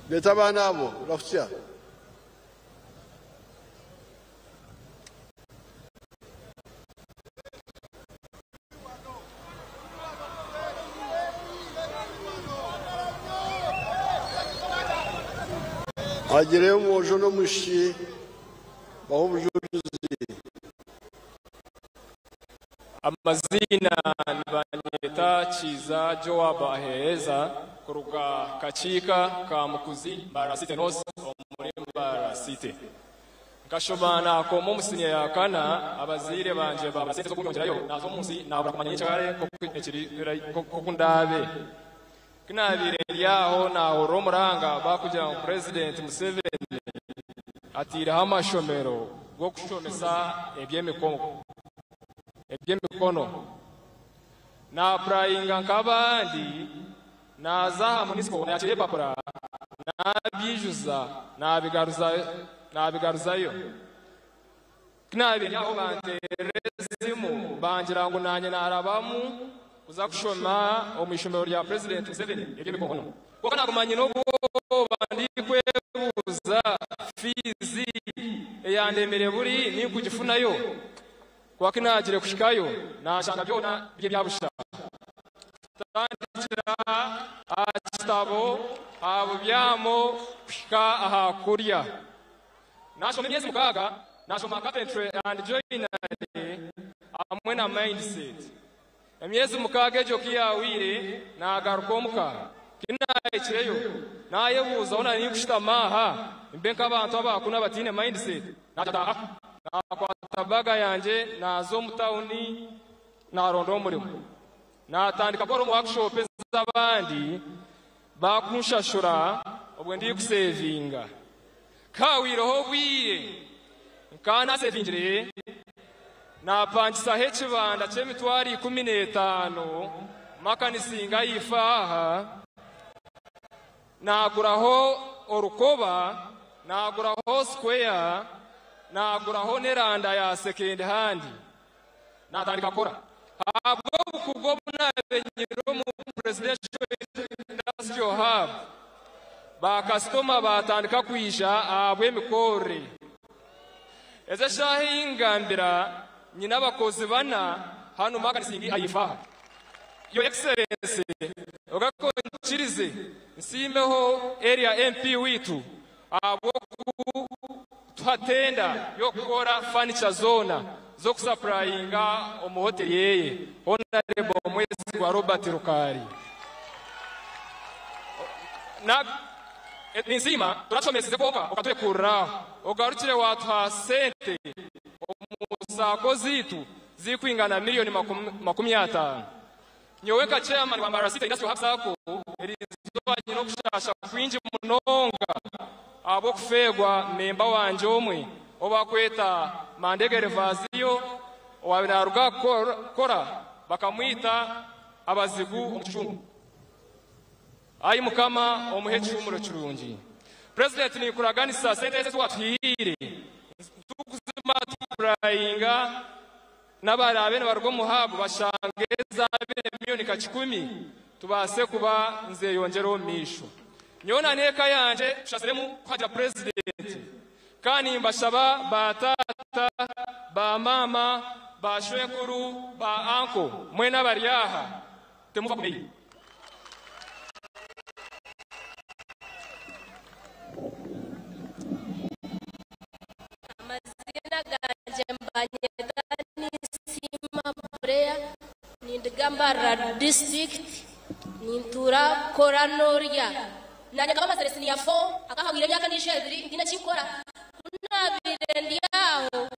S8: Reeta abaana abo rahutsya. Hagireyo omwojo n'omwishiki bahe obujurizi.
S14: Amaziina nibanyeta Kiiza Joab Aheereza kuruga Kakiika ka Mukuzi Mbarara City North omuri Mbarara City. Nkashoma naakoma omu siniya ya kana, abazaire bangye baabura sente z'okunyongyerayo, naaza omu nsi naabura kumanya nyekyakare nk'oku ndaabe. Ku naabaire ndi aho naahurira omuranga baakugira ngu Purezidenti Museveni ataireho amashomero g'okushomesa eby'emikono. Naapurayinga nk'abandi, naaza aha munisiko naakiira ebipapura, naabyijuza, naabigaruzayo. Ku naabaire ndi aho banteerera esimu bangira ngu naanye naarabamu kuza kushoma omu ishomero rya Purezidenti Museveni ery'emikono. Kwonka naaguma nyine obwoba ndikwebuuza fiizi eyandemire buri ninkugifunayo. Kwonka ku naagire kuhikayo naashanga byona biri ebya busha. Kutandikira aha kitabo, aha bubyamo kuhika aha kurya. Nashoma emyezi 6, nashoma carpentry and joinery hamwe na mindset. Emyezi 6 egyo kiyahwire nagaruka omuka. Kinahikireyo nayebuuzaho nari ninkushutama aha mbe nk'abantu abakunu abatiine mindset. Nataaha nakwata baga yangye naza omu tawuni naronda omurimo. Natandika kukora omu workshop ez'abandi bakunshashura obwe ndikusevinga. Kawireho obwire nkaba nasevingire napangisaho ekibanda ky'emitwaro 15 makanisinga ayifa aha, naguraho orukoba, naguraho square, naguraho n'eranda ya second hand, natandika kukora ahabwo obukugu obu nabenyire omu Presidential Industrial Hub. Bakasitoma batandika kwija ahabw'emikorere. Ezi eshaaha eyingambira nyine abakozi bana hanu makanisingi ayifaha. Your Excellency, ogakonkirize nsiimeho area MP witu ahabw'okutuha tenda y'okukora furniture zoona z'okusupplyinga omu hoteli yeye, Honorable Mwesigwa Robert Rukari. Na ninsiima turashomesize konka okatwekurraho ogarukire watuha sente omu SACCO ziitu zikwingana miliyoni 50. Nyowe nka chairman wa Mbarara City Industrial Hub SACCO, eriizooba nyine okushasha kwingi munonga ahabw'okufeerwa memba wangye omwe obakweta Mandegere Vaziyo, owabaire naruga kukora bakamwita abazigu omu kicumbi. Ayi Mukama omuhe ekihumuro kirungi. President, ninkuraganisa sente ezi watuhiire tukuzima tukurayinga n'abaraabe nibaruga omu hub bashange ezabire miliyoni ka 100 tubaase kuba nzeyongyera omu maisho. Nyowe na n'eka yangye tushaziremu kuhagira president, kandi mbashaba ba tata, ba mama, ba shwenkuru, ba anko mwena abari aha, temuva ku.
S15: Amazina ganje mbanyeta Nisima Bureya, nindiga Mbarara District, nintura Koranorya. Nanye nkaba mazire senior 4 akahawire emyaka ndisho 2 ndina kinkora. Kunabire ndi aho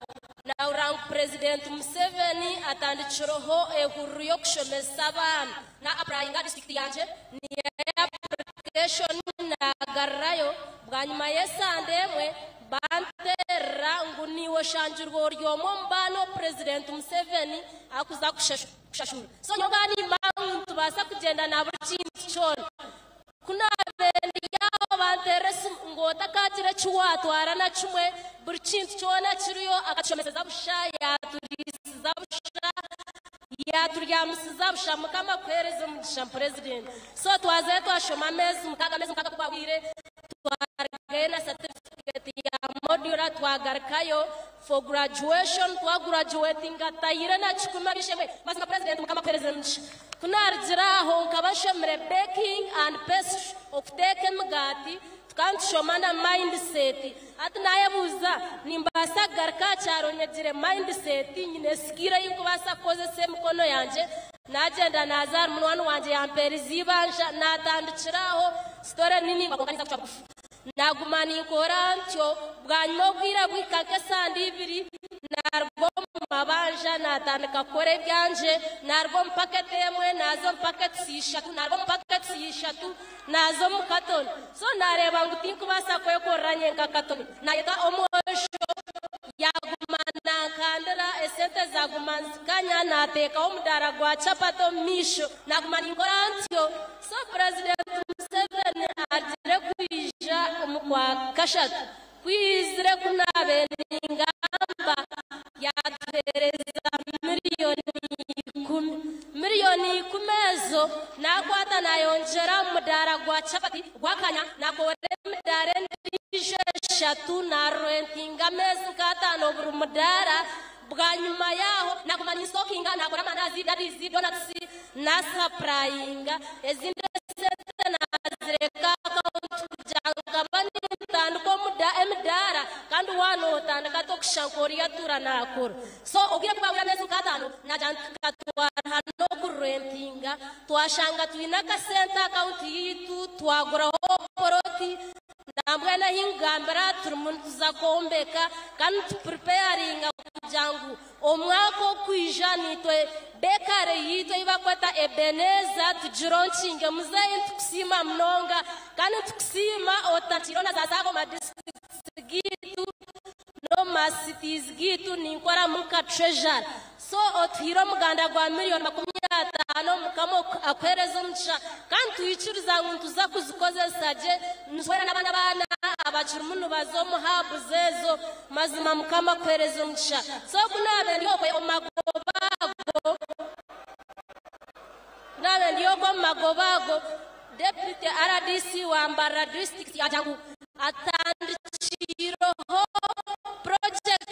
S15: nahurira ngu President Museveni atandikireho ehururu y'okushomesa abaana, na applyinga district yangye niyo application nagarurayo. Bwanyuma y'esande emwe banterera ngu niwe oshangirwe ori omwe omu baana President Museveni akuza kushashura. So nyowe nimba ngu nitubaasa kugyenda na buri kintu kyona. Kunabere yaabo banterera esimu ngu otakagira eki watwara na kimwe, buri kintu kyona kiriyo. Akatushomeseza busha, yaturiisiza busha, yaturyamusiza busha. Mukama kuheereza omugisha, President. So twazayo twashoma ameezi 6. Ameezi 6 kubahwire twarugayo na certificate ya modular, twagarukayo for graduation, twagraduatinga tayire na 100 abishemwe. Mazima President, Mukama kuheereza omugisha. Kunarigira aho nkaba nshomire baking and pastry, okuteeka emigaati, tukaba nitushoma na mindset. Ati nayebuuza nimbaasa kugaruka aha kyaro nyegire mindset, nyine skill ei nkubaasa kukozesa emikono yangye. Nagyenda nazaara munywani wangye yampeereza ibanja, natandikira aho. Story nini konka ninza kucwa bugufi. Naguma ninkora ntyo. Bwanyuma obwire bwika nk'esande 2 naruga omu mabanja, natandika kukora ebyangye. Naruga omu paketi emwe naza omu paketi 3, naruga omu paketi 3 naza omu katoni. So nareeba ngu tinkubaasa kwekorera nyenka katoni. Nayeta omwojo yaguma nankandira, esente zaguma nzikanya, nateekaho omudaara gwa chapati omu maisho, naguma ninkora ntyo. So President Museveni agire kwija omu kwa kashatu, kwizire kunabe ningamba yatuheereza miliyoni 10. Miliyoni 10 ezo nakwata nayongyera omudaara gwa chapati gwakanya, nakora emidaara endiijo 3, narentinga ameezi nka 5 buri mudaara. Bwanyima yaho naguma ninstockinga, nagura amandazi, daddies, donuts, nasupplyinga. Ezindi esente nazireka account kugira ngu nkaba nintandika emidaara, kandi waana otandika tokusha nk'oriya atuura naakora. So obwire bwabura ameezi nk'ataano, nagira nti tukatwara n'okurentinga, twashanga twine akasente account yiitu, twaguraho poloti. Nambwenu ahi nkugambira turimu nituza kwombeka, kandi nitupreparinga kugira ngu omwaka okwija nitwe bakery yiitu ei bakweta Ebeneza tugilaunchinge. Muzeeyi, nitukusiima munonga, kandi nitukusiima otakire na za SACCO ma districts gitu n'omu ma cities gitu. Ninkoramu nka treasurer, so otuhiire omuganda gwa 50,000,000. Mukama akuhereza omugisha, kandi twikiriza ngu nituza kuzikozesa gye, nituhwera n'abandi abaana abakirimu nibaza omu hubs ezo. Mazima Mukama akuhereza omugisha. So kunabe ndi okwe omu magoba ago, nabe ndi okwe omu magoba ago, Deputy RDC wa Mbarara District yagira ngu atandikireho project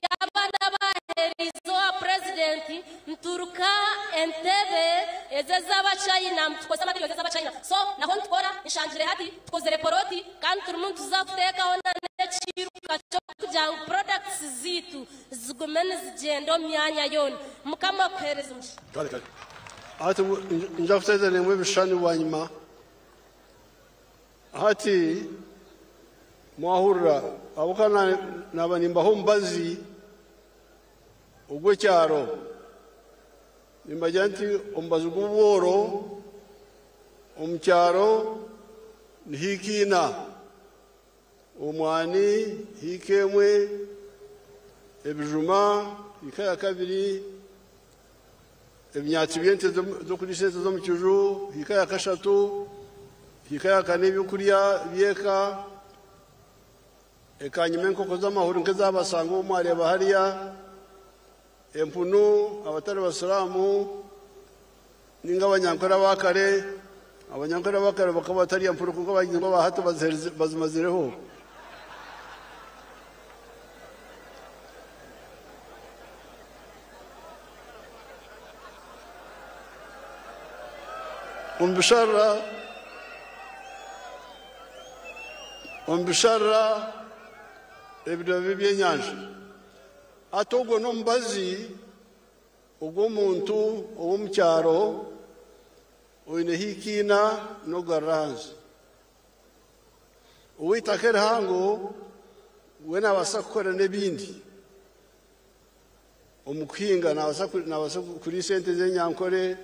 S15: y'abaana baherize owa president. Nturuka Entebe ezo ez'Abachina, tukozesa materials ez'Abachina. So naho nitukora nshangire hati tukozere poroti, kandi turimu nituza kuteekaho n'ekiruka ky'okugira ngu products ziitu zigume nizigyenda omu myanya yoona. Mukama akuhereza omugisha.
S8: Kale, kale. Hati nja kuteeranemu ebishushani bwanyima. Hati mwahurira ahabw'okuba naba nimbaha omubazi ogw'ekyaro, nimbagira nti omubazi gw'obworo omu kyaro ni hikiina, omwani hiika emwe, ebijuma hiika ya kabiri, ebinyaatsi by'ente z'okuriisa ente z'omu kiju hiika ya kashatu, hiika ya kane ebyokurya by'eka, ekanyuma enkoko z'amahuri nk'ezabasanga obu mwareeba hariya, empunu abatari basiraamu ninga abanyankore abakare. Abanyankore abakare bakaba batarya mpunu, konka abanyankore aba hati bazimazireho. Omu bisharara ebidobo by'enyanja. Ati ogwo n'omubazi ogw'omuntu ow'omu kyaro oine hikiina n'okugarura ahansi. Ow'eitaka erihango we naabaasa kukora n'ebindi omu kuhinga, naabaasa kuriisa ente z'enyankore,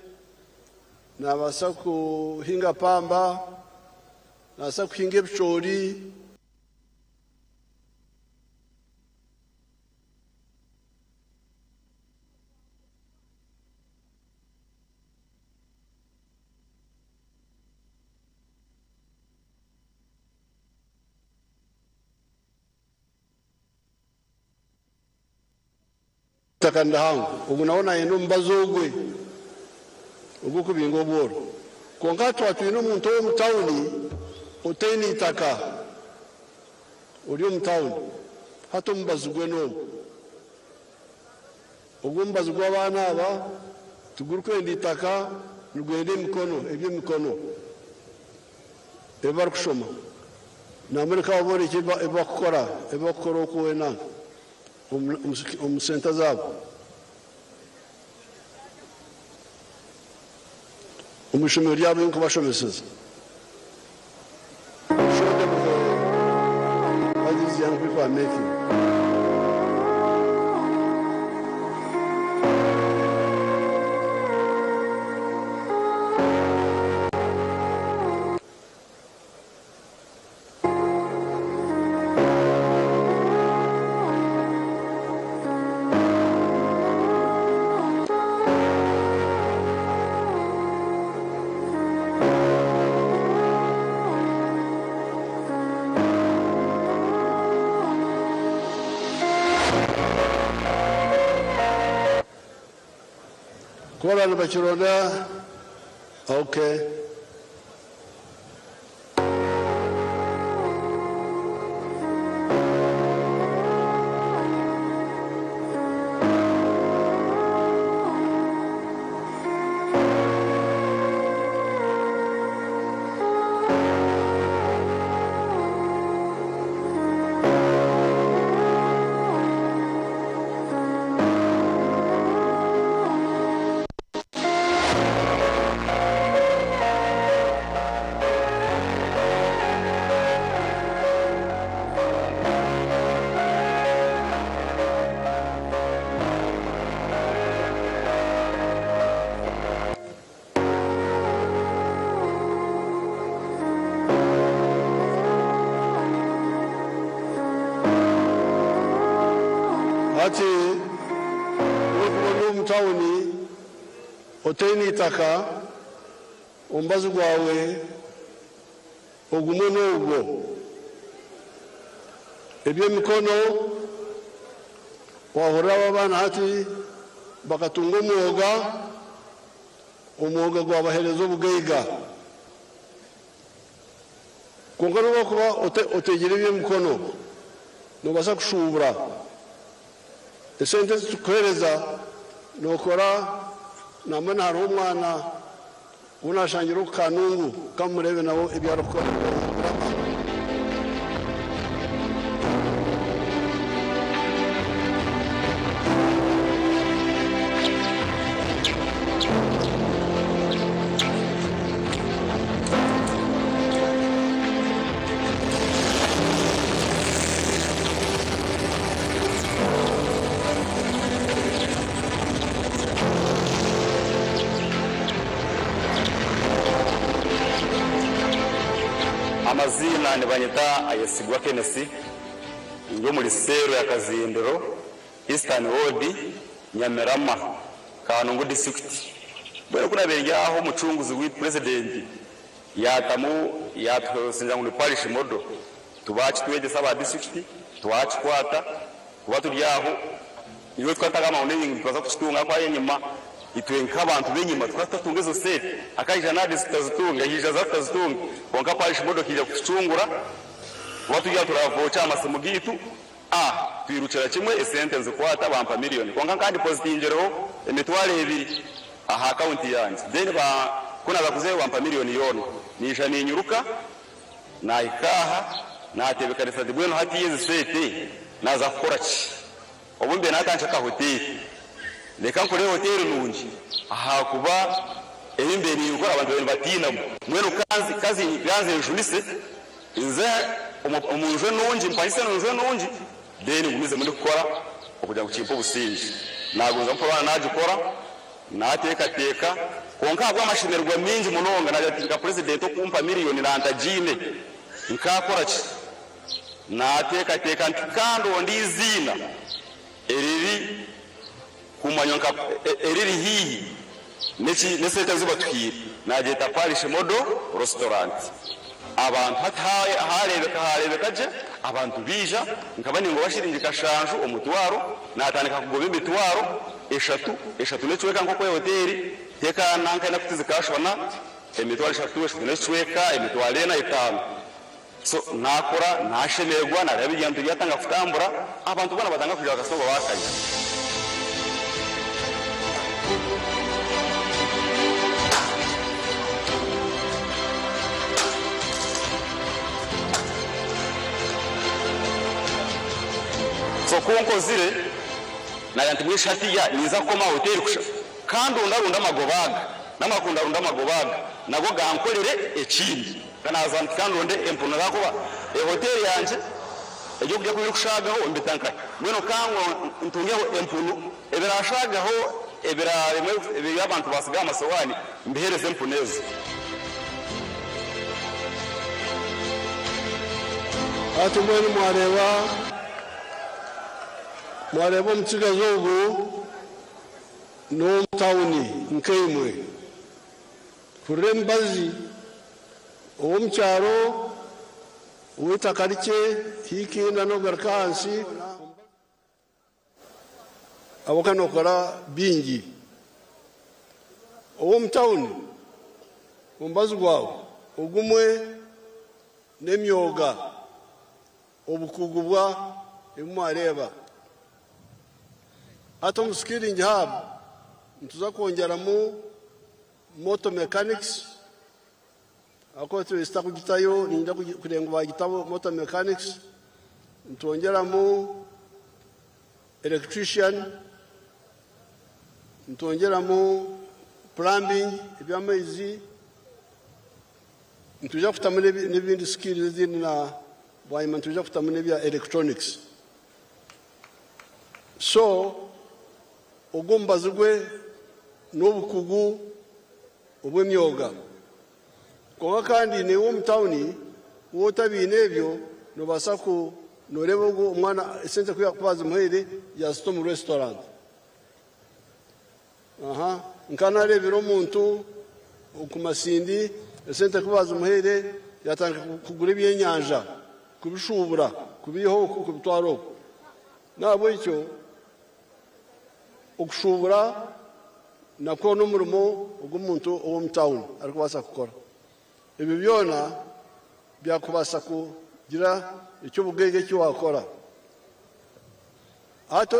S8: naabaasa kuhinga pamba, naabaasa kuhinga ebicoori. Itaka ndihango, ogu nawe nayenda omubazi ogwe ogw'okubinga obworo. Konka twaba twine omuntu ow'omu tawuni otaine itaka, ori omu tawuni, hati omubazi gwe n'ogu. Ogwo omubazi gw'abaana aba tigurikwenda itaka, nigwenda emikono, eby'emikono ebi barikushoma. Namureka baboreke ebi bakukora okwo wena omu senta zaabo, omu ishomero ryabo nkubashomeseza. Show them what these young people are making. Kuba abantu bakironda. Okay. omu tawuni otaine itaka, omubazi gwawe ogumwe n'ogwo. Eby'emikono, wahurira aba abaana hati bakatunga omwoga, omwoga gwabaheereza obugaiga. Kwonka nobu wakuba oteegire eby'emikono, noobaasa kushuubura. Esente ezi turikukuheereza nookora nambwenu hariho omwana ou naashangire oku Kanungu, ka mumureebe nawe ebi arikukora.
S16: Amaziina nibanyeta Ayesigwa Kenneth, ndi omuri seero ya Kazindiro, Eastern Ward, Nyamirama, Kanungu disiturikiti. Mbwenu ku nabaire ndi aho omucunguzi waitu purezidenti yaatamu yaatusingira ngu ni parish model tubakitwegyesa aba disiturikiti twakikwata kuba turi aho nyowe tukaba tutagamba ngu nitubaasa kukitunga ahakuba enyima itwe nk'abantu b'enyima tukaba tutatunga ezo sente akaija nadi tutazitunga ehaija za tutazitunga kwonka parish model ekaija kutucungura kuba turi aho turavookya aha masimu gaitu A, Twirukira kimwe esente nzikwata bampa miriyoni kwonka nka ndipozitingireho emitwaro ebiri aha akawunti yangye then ba ku naaza kuzayo bampa miriyoni yoona. Naija ninyiruka naahika aha naateebekanisa nti mbwenu hatiiya ezi sente naaza kukora ki? Obu mbe naatandika akahoteeri reka nkore hoteeri nungi ahakuba ebi mbe ninkora abantu babaire nibatiinamu mbwenu ka nzenjunise Nze omu nju enungi, mpangise enju enungi, then ngumizemu ndikukora okugira ngu kimpe obusingye. Nagumizamu puraani nagikora, nateekateeka, kwonka ahabw'amashemererwa maingi munonga nagira nti nka purezidenti okumpa miriyoni nantagiine, nkaakora ki? Nateekateeka nti kandonde eiziina eriri kumanywa nka eriri haihi n'esente ezi batuhaire, naagyeta Parish Model Restaurant. Abantu hati haareebeka haareebeka gye, abantu baija, nkaba ningoba shiringi kashanju omutwaro, naatandika kugoba emitwaro eshatu, eshatu n'ekicweka nk'oku ehoteeri teka nanka enaku tizikaashwana, emitwaro eshatu, eshatu n'ekicweka, emitwaro ena, etaano. So naakora, naashemererwa, naareeba ebintu byatandika kutambura, abantu boona batandika kwija bakasitoma baakanya. So ku nkozire, naagira nti mbwenu shi hatiiya ninza kukoma aha hoteeri kusha? Ka ndundarunde amagoba aga, naamara kundarunda amagoba aga, nago gankorere ekindi. Ka naaza nti ka ndonde empunu ahakuba ehoteeri yangye ebyokurya ku birikushaagaho mbita nkahi? Mbwenu ka ntungeho empunu ebiraashaagaho ebiraaremwe ebi abantu baatsiga aha masowaani mbiheereze empunu ezo.
S8: Hati mbwenu mwareeba, mwareeba omutsigazi ogu n'ow'omu tauni nkaimwe. Hurira emibazi, ow'omu kyaro ow'eitaka rikye hikiina n'okugaruka ahansi ahabw'okuba nookora bingi. Ow'omu tauni omubazi gwawe ogumwe n'emyoga, obukugu bwa ebi mwareeba. Hati omu Skilling Hub nituza kwongyeramu Motor mechanics, ahakuba tubaire kugitayo niinyenda kureeba ngu baagitaho motor mechanics, nitwongyeramu electrician, nitwongyeramu plumbing eby'amaizi, nitwija kutamu n'ebindi skills ezindi na bwanyima nitwija kutamu n'ebya electronics. So Ogwo omubazi gwe n'obukugu obw'emyoga. Kwonka kandi naiwe omu tauni waaba otabiine ebyo noobaasa ku nooreeba ogwo omwana esente ku baazimuhaire yaazita omu restaurant. Aha, nka nareebire omuntu ku Masindi esente ku bazimuhaire yatandika kugura ebyenyanja kubishuubura kubiiha oku kubitwara oku. N'ahabw'ekyo okushuubura nakwo n'omurimo ogu omuntu ow'omu tawuni arikubaasa kukora. Ebyo byona byakubaasa kugira eky'obugaiga eki waakora. Hati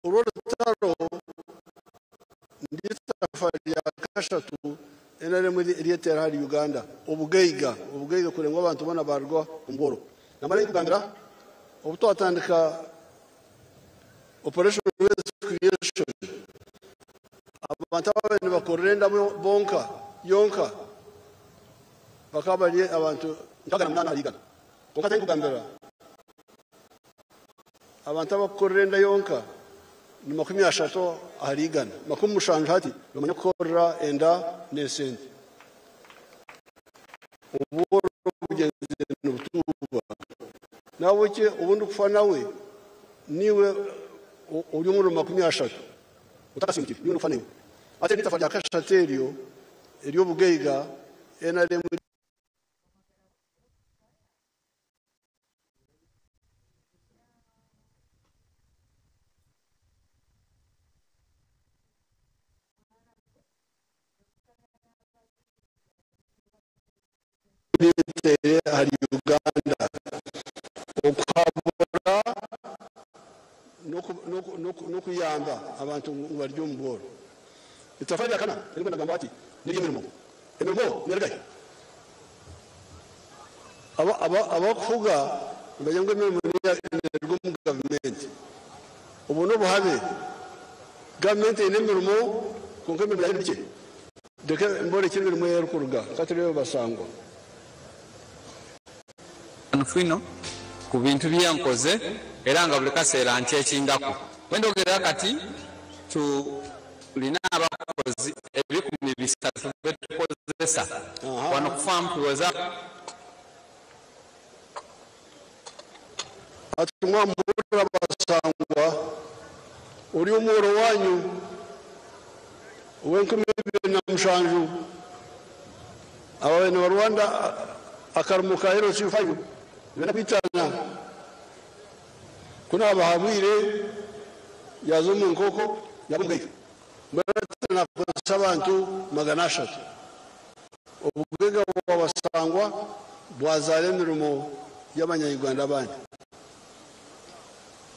S8: oru orutaro niryo itafaari rya kashatu NRM eryeteera ahari Uganda, obugaiga, obugaiga kureba ngu abantu boona baaruga omu bworo. Namara nkugambira obu twatandika Operation Wealth Creation, abantu ababaire nibakorera enda bonka yonka bakaba bari abantu 68 ahari igana. Kwonka hati nkugambira abantu abakukorera enda yonka ni 30 ahari igana. 70 hati nibamanya kukorera enda n'esente. Obworo bugyenzire nibutuuba. Nahabwekyo ou ndikufa nawe niiwe ori omuri 30 otakasiimukire, niiwe ndikufa naiwe. Hati eri n'eitafaari rya kashatu eryo ery'obugaiga NRM. Ereeteire ahari Uganda okuhabura n'okuyamba abantu ngu bari omu bworo. Itafaari rya kana eririkwenda kugamba ati n'ery'emirimo. Emirimo neeruga hi? Abakufuga nibagira ngu emirimo neeruga omu gavumenti. Obwo n'obuhabe. Gavumenti eine emirimo kwonka emirimo yaayo ni mikye. Reka mborekye emirimo ei erikuruga. Ka tureebe Basangwa.
S12: Nfwino ku bintu bye nkoze era nga buli kaseera nkyekingaku. Bwe ndhogerera kati tulina abakozi 300 be tukozesa wano ku faamu tuweza.
S8: Hati mwamuhurira Basangwa, ori omworo wanyu ow'enkumi ibiri na mushanju ababaire nibarwanda akarimo ka LC5 nibenda kwitana. Ku naabahabwire yaaza omu nkooko yaaba omugaiga. Mbwenu hati naakozesa abantu 300. Obugaiga bwa Basangwa bwazaara emirimo y'abanya-Uganda abandi.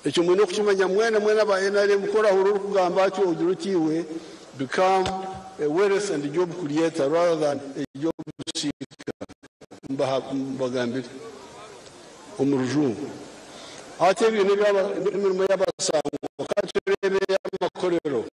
S8: Ekyo mwine okukimanya mwena mwena aba NRM ku orahurira orikugamba atyo ogire oti iwe become a wealth and job creator rather than a job seeker mbagambire omu rujungu. Hati ebyo n'emirimo y'Abasangwa ka tureebe ey'amakorero.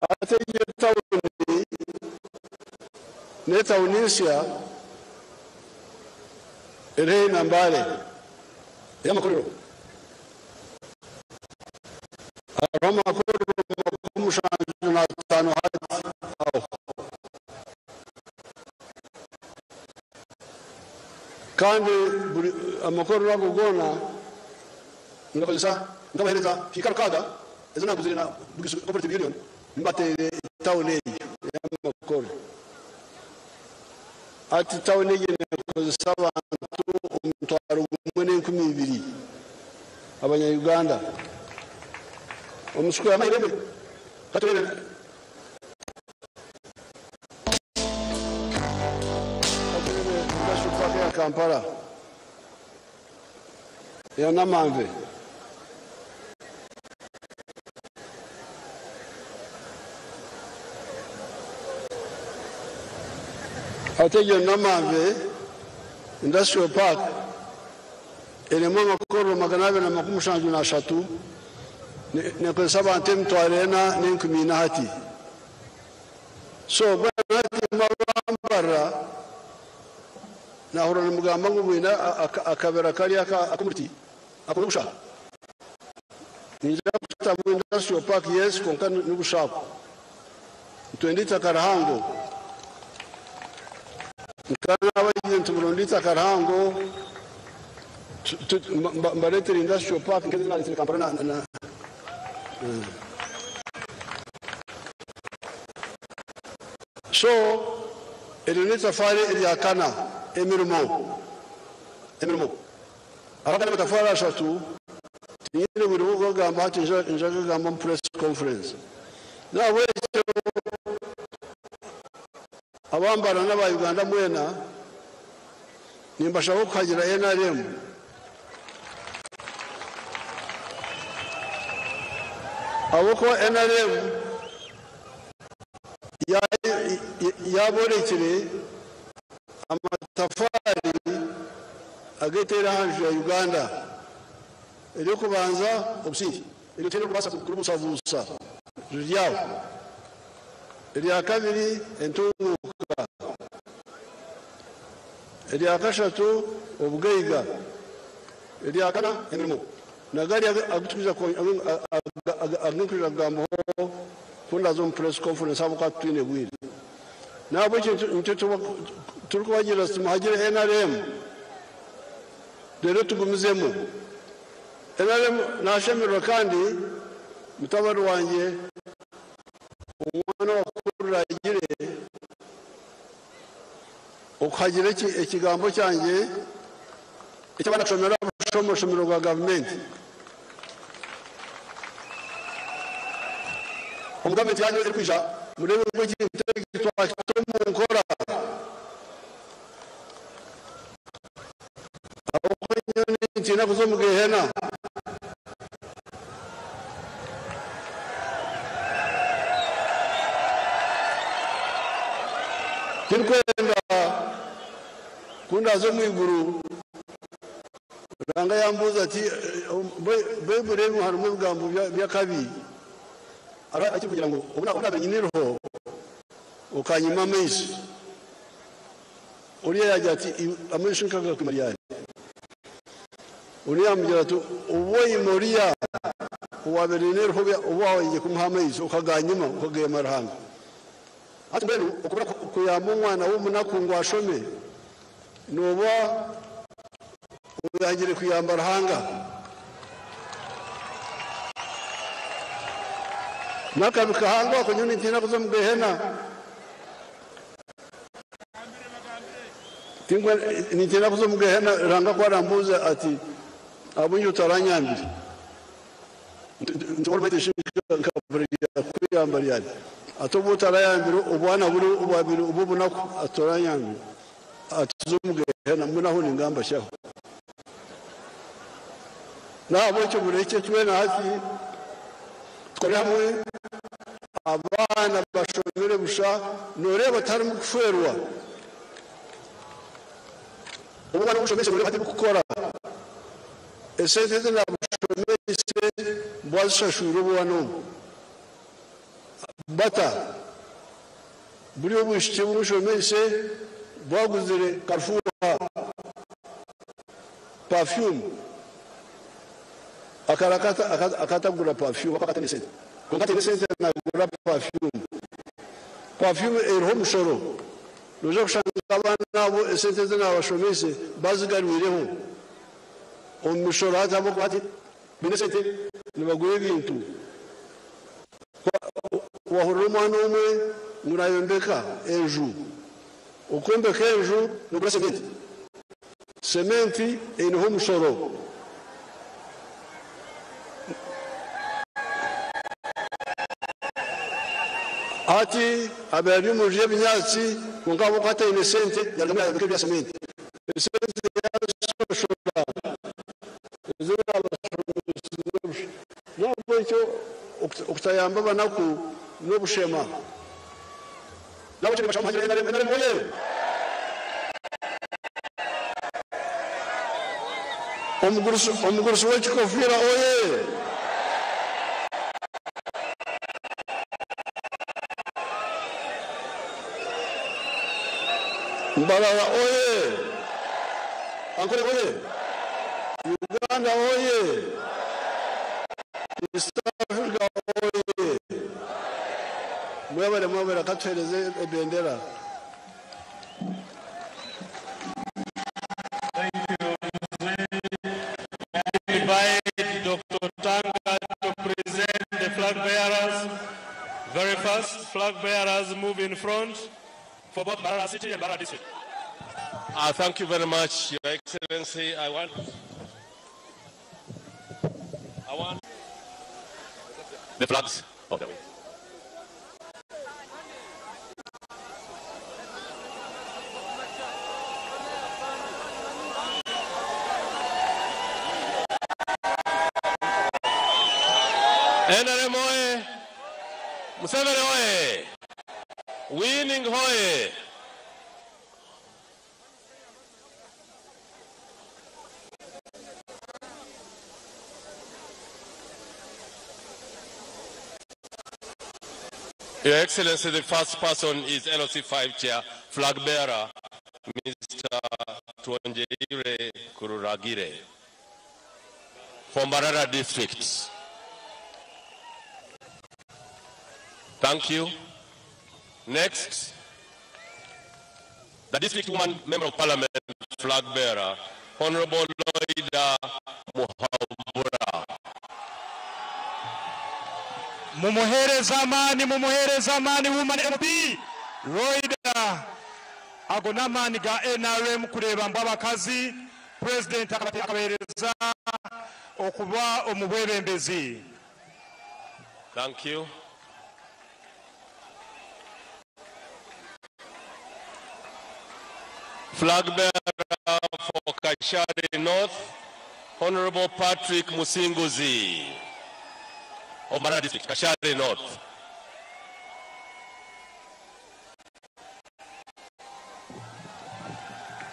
S8: Hati egyo tawuni n'etawuni nsya eri haihi na Mbale ey'amakorero. Hariho amakorero 75 hati aho. Kandi buri amakorero ago goona nigakozesa nkabaheereza hiika rukaaga ezi naaguzire na Bugisu Cooperative Union mbateire tawuni egyo ey'amakorero. Hati tawuni egyo neekozesa abantu 10,000 abanya-Uganda. Omu square mile emwe. Ka tureebe. Ka tureebe Industrial Park eya Kampala eya Namanve. Hati egyo Namanve Industrial Park erimu amakorero 273 neekozesa abantu 4,400 hati. So mbwenu hati imwe abambarira naahurira nimugamba ngu mwine akabira kariya ak'omuti ak'obusha. Niinyija kutamu Industrial Park yes kwonka ni bushaakwo. Nitwenda eitaka rihango. Nkanabagiire nti muronde eitaka rihango mbareetere industrial park nk'ezi nareetsire Kampala na na So eryo n'eitafaari erya kana, emirimo, emirimo. Hariho agandi matafaari ashatu tinyine bwire bw'okugagamba hati nja kugagamba omu press conference. N'ahabw'ekyo abambara n'aba Uganda mwena nimbashaba okuhagira NRM. Ahabw'okuba NRM yaborekire amatafaari ageteire aha nju ya Uganda. Ery'okubanza obusingye, eryo tihaine orikubaasa kuribuusabuusa riri aho. Erya kabiri entunguuka, erya kashatu obugaiga, erya kana emirimo. Na gariya agu turikwija agu ndikwija kugambaho ku ndaaza omu press conference ahabw'okuba titwine bwire. N'ahabw'ekyo nikyo turikubagira tuti muhagire NRM reero tugumizemu. NRM naashemererwa kandi mutabani wangye omwana owakurira agire okuhagira ekigambo kyangye eky'abaana kushomera busha omu mashomero ga gavumenti. Omu gavumenti yanyu erikwija mureebe ngu ekintu eki twakita omu nkora. Ahabw'okuba nyowe nintiina kuza omu gehena. Tirikwenda ku ndaaza omu iguru Ruhanga yambuuza ati, Baiburi erimu harimu ebigambo by'akabi hariho ekirikugira ngu obu naabaire nyine eiriho okanyima amaizi. Oriya yaagira ati, Amaizi nkagakwima ryari? Onu yaamugira ati, Obu waima oriya owaabaire aine eiriho obu waayenzire kumuha amaizi okaganyima okageema Ruhanga. Hati mbwenu okubura kuyamba omwana w'omunaku ngu ashome, nooba oyangire kuyamba Ruhanga. N'akabi kahango ako nyowe nintiina kuza omu gehena. Nintiina kuza omu gehena Ruhanga ku arambuuza ati, Ahabw'enki otaranyambire? Kuyamba ryari? Ati obu otarayambire obwana buri obwabaire obw'obunaku ati toranyambire. Ati tuza omu gehena mbwenu aho ningamba ki aho? N'ahabw'ekyo murekye twena hati tukore hamwe abaana bashomere busha noreeba tiharimu kufeerwa. Obu omwana omushomese noreeba hati ebikukora. Esente ezi namushomeise mbwazishashwire obwana obu. Bata buri obwishiki obu nshomeise bwaguzire kafuuha, perfume. Akara akatagura perfume ahabw'okuba ataine sente. Kwonka ataine sente nagura perfume. Perfume eriho omushoro. Noija kushanga abaana abo esente ezi nabashomeise bazigarwireho omu mishoro hati ahabw'okuba hati baine esente nibagura ebintu. Wahurira omwana omwe ngu nayombeka enju. Okwombeka enju nogura sementi. Sementi eineho omushoro. Hati abaire ari omu nju y'ebinyaatsi kwonka ahabw'okuba ataine sente yarugamu yayombeka ebya sementi. Esente yazishashura ezi yaabashomesize busha. N'ahabw'ekyo okutayamba abanaku n'obushema. N'ahabw'ekyo nimbashaba muhagire NRM, NRM oye! Omugurusi w'ekikofiira oye! Mbarara oye! Ankole oye! Uganda oye! East Africa oye! Mwebare mwebare katuhereze ebendera.
S3: Invite Dr. Tanga to present the flag bearers. Very first, flag bearers move in front for both Mbarara City and Mbarara District.
S17: Thank you very much, Your Excellency. I want the flags of the way. NRM oye! Museveni oye! Winning oye! Your Excellency, the first person is LOC5 Chair, Flag Bearer, Mr. Twongyeire Kururagire, from Mbarara District. Thank you. Next, the District 1 Member of Parliament, Flag Bearer, Honorable Loida Muhabura.
S7: Mumuhereza amani, mumuhereza amani, woman MP Loida. Ago n'amaani ga NRM kureeba mbu abakazi President akabahereza okuba omu bwebembezi.
S17: Thank you. Flag bearer for Kashari North, Honorable Patrick Musinguzi of Mbarara District, Kashari North.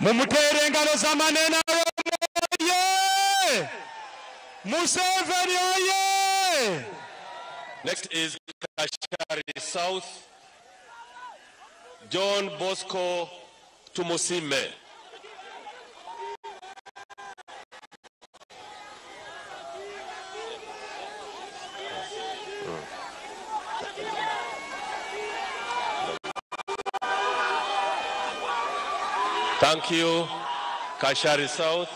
S7: Mumutere engalo z'amanene oye! Museveni oye!
S17: Next is Kashari South, John Bosco Tumusime. Thank you, Kashari South.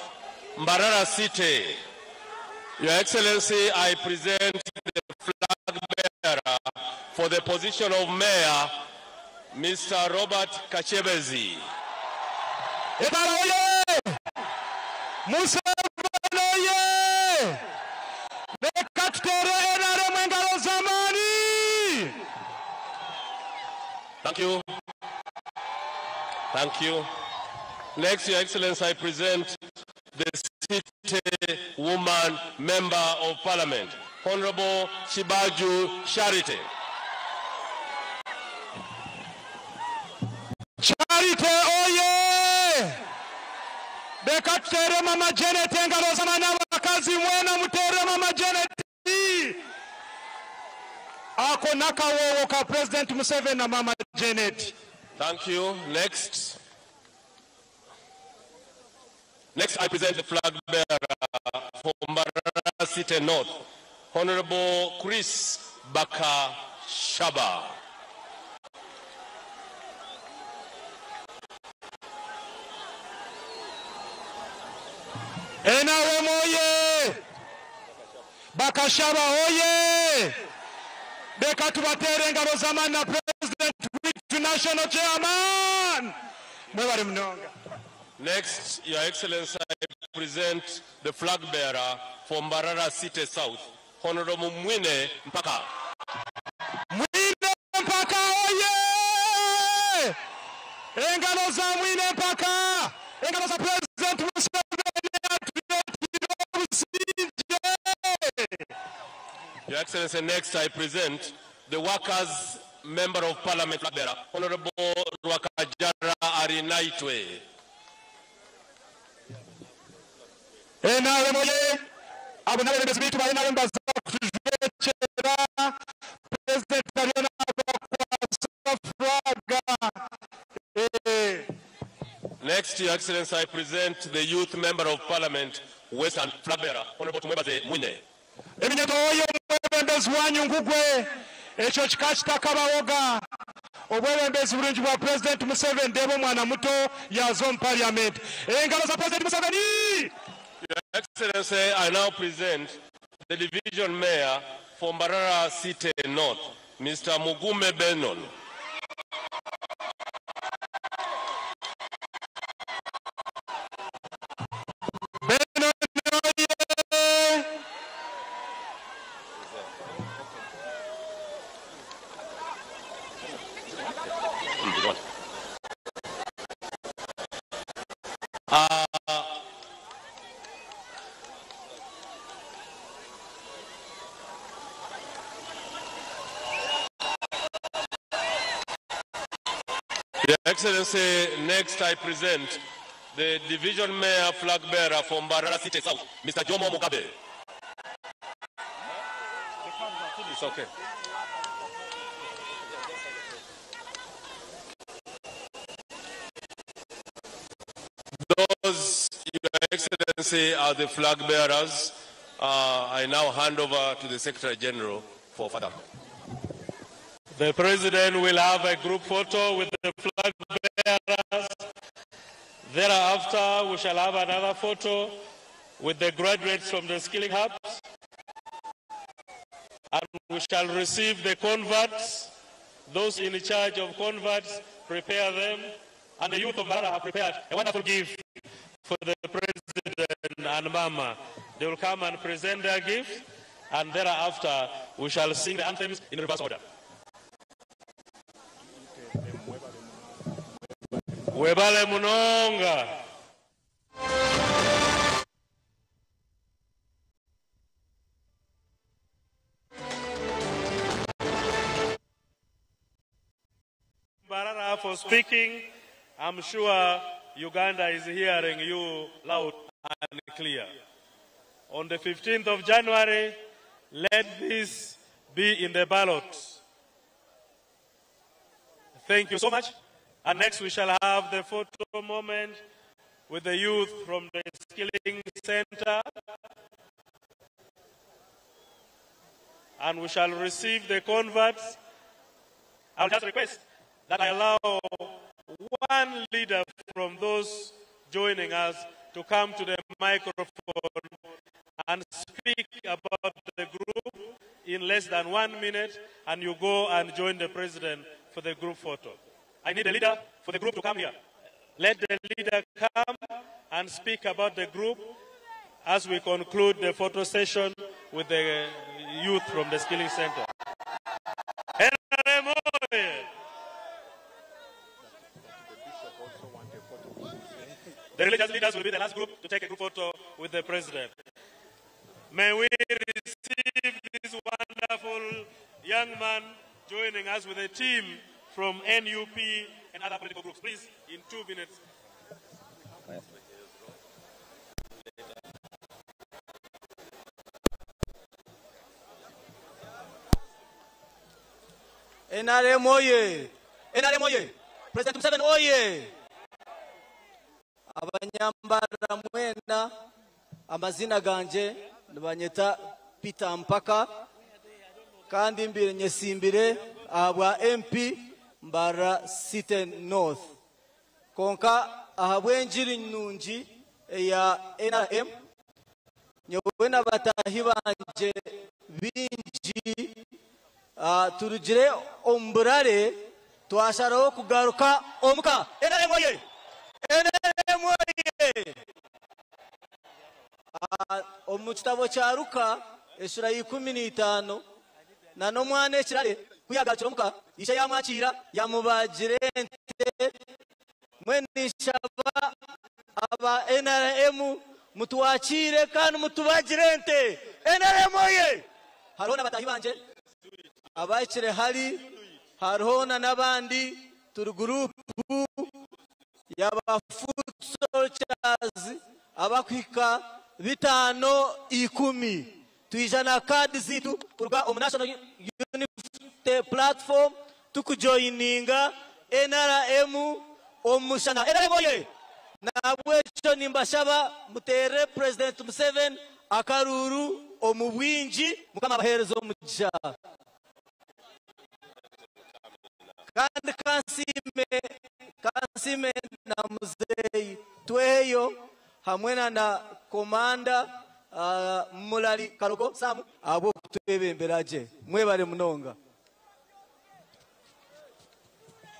S17: Mbarara City, Your Excellency, I present the flag bearer for the position of Mayor, Mr. Robert Kachebezi. Thank you. Thank you. Next, Your Excellency, I present the City Woman Member of Parliament, Honorable Shibaju Charity.
S7: Charity oye! Reka tutere Mama Janet engalo z'amaani abakazi mwena mutere Mama Janet. Ako n'akawowo ka President Museveni na Mama Janet.
S17: Thank you. Next. Next, I present the flag bearer for Mbarara City North, Honorable Chris Bakashaba.
S7: NRM oye! Bakashaba oye! Reka tubatere engalo z'amaani na President Witu National Chairman. Mwebale munonga.
S17: Next, Your Excellency, I present the flag bearer for Mbarara City South, Honorable Mwine Mpaka.
S7: Mwine Mpaka oye! Engalo za Mwine Mpaka! Engalo za President Museveni atuleetera obusinge!
S17: Your Excellency, next I present the Workers' Member of Parliament flag bearer, Honorable Rwakajara Arinaitwe.
S7: NRM oye! Abo n'abeebembezi baitu ba NRM baza kutujwekyera. President ariyo n'abakwasa flag.
S17: Next, Your Excellency, I present the Youth Member of Parliament, Western Flag Bearer, Honorable Tumwebaze Mwine.
S7: Eminyeto oye omwebembezi wanyu ngugwe. Ekyo kikaba kitakabahoga. Obwebembezi burungi bwa Purezidenti Museveni ndeeba omwana muto yaaza omu parliament. Engaro za Purezidenti Museveni!
S17: Your Excellency, I now present the Division Mayor for Mbarara City North, Mr. Mugume Benon.
S7: Benon oye!
S17: Your Excellency, next I present the Division Mayor Flag Bearer for Mbarara City South, Mr. Jomo Mugabe. It's okay. Those, Your Excellency, are the flag bearers. I now hand over to the Secretary General for further.
S3: The President will have a group photo with the flag bearers. Thereafter, we shall have another photo with the graduates from the skilling hubs. And we shall receive the converts. Those in charge of converts, prepare them. And the youth of Mbarara have prepared a wonderful gift for the President and Mama. They will come and present their gift, and thereafter we shall sing the anthems in reverse order. Webale Munonga. Mbarara for speaking. I'm sure Uganda is hearing you loud and clear. On the 15th of January, let this be in the ballot. Thank you so much. And next we shall have the photo moment with the youth from the Skilling Center. And we shall receive the converts. I'll just request that I allow one leader from those joining us to come to the microphone and speak about the group in less than 1 minute, and you go and join the president for the group photo. I need a leader for the group to come here. Let the leader come and speak about the group as we conclude the photo session with the youth from the Skilling Center. NRM oye! The religious leaders will be the last group to take a group photo with the president. May we receive this wonderful young man joining us with a team from NUP and other political groups. Please, in 2 minutes.
S18: NRM oye! NRM oye! President Museveni oye! Abanyambara mwena, amazina ganje nibanyeta Peter Mpaka, kandi mbire nyesimbire ahabwa MP Mbarara City North. Konka ahabw'enjiri nungi eya NRM, nyowe n'abatahi banje bingi, turugire omu burare, twasharaho kugaruka omuka. NRM oye! NRM oye! Omu kitabo kya Luka eshura ya ikumi n'itaano, na n'omwana ekirare ku yagarukire omuka, ishe yamwakiira yamubagira ente. Mwene nshaba aba NRM mutwakire kandi mutubagire ente. NRM oye! Hariho n'abatahi banje abahikire hari, hariho na n'abandi turi gurupu y'aba foot soldiers abakwika bitano ikumi. Twija na kadi zitu kuruga omu National Unity Platform tukujoininga NRM omushana. NRM oye! Nabwekyo nimbashaba mutere President Museveni akaruru omu bwingi, Mukama abaheereze omugisha. Kandi kansiime kansiime na muzeeyi Tweheyo hamwe na na komanda uh, Mulali Karogo Sam ahabw'okutwebembera gye. Mwebare munonga.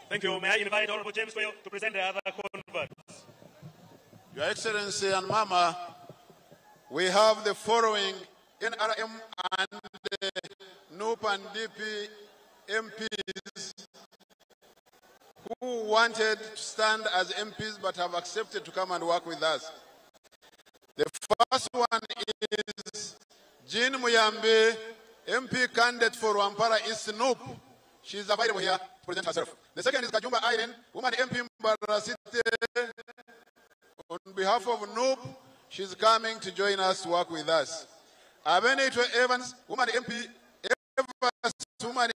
S3: Thank you. May I invite Honorable James Tweheyo to present the other converts.
S5: Your Excellency and Mama, we have the following NRM and the NUP and DP MPs who wanted to stand as MPs but have accepted to come and work with us. The first one is Jean Muyambi, MP candidate for Rwampara East NUP. She's available here to present herself. The second is Kajumba Irene, woman MP Mbarara City. On behalf of NUP, she's coming to join us to work with us. Abenaitwe Evans, woman MP, Evans, woman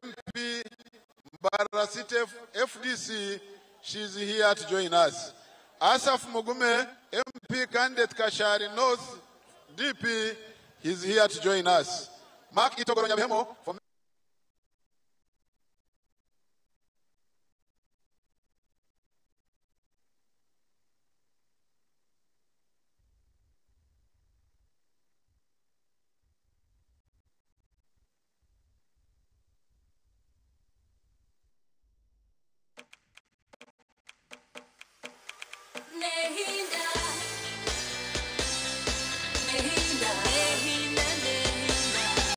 S5: MP, Mbarara City FDC, she's here to join us. Asaph Mugume, MP candidate Kashari North, DP, he's here to join us. Mark Itogoro Nyabihemo, for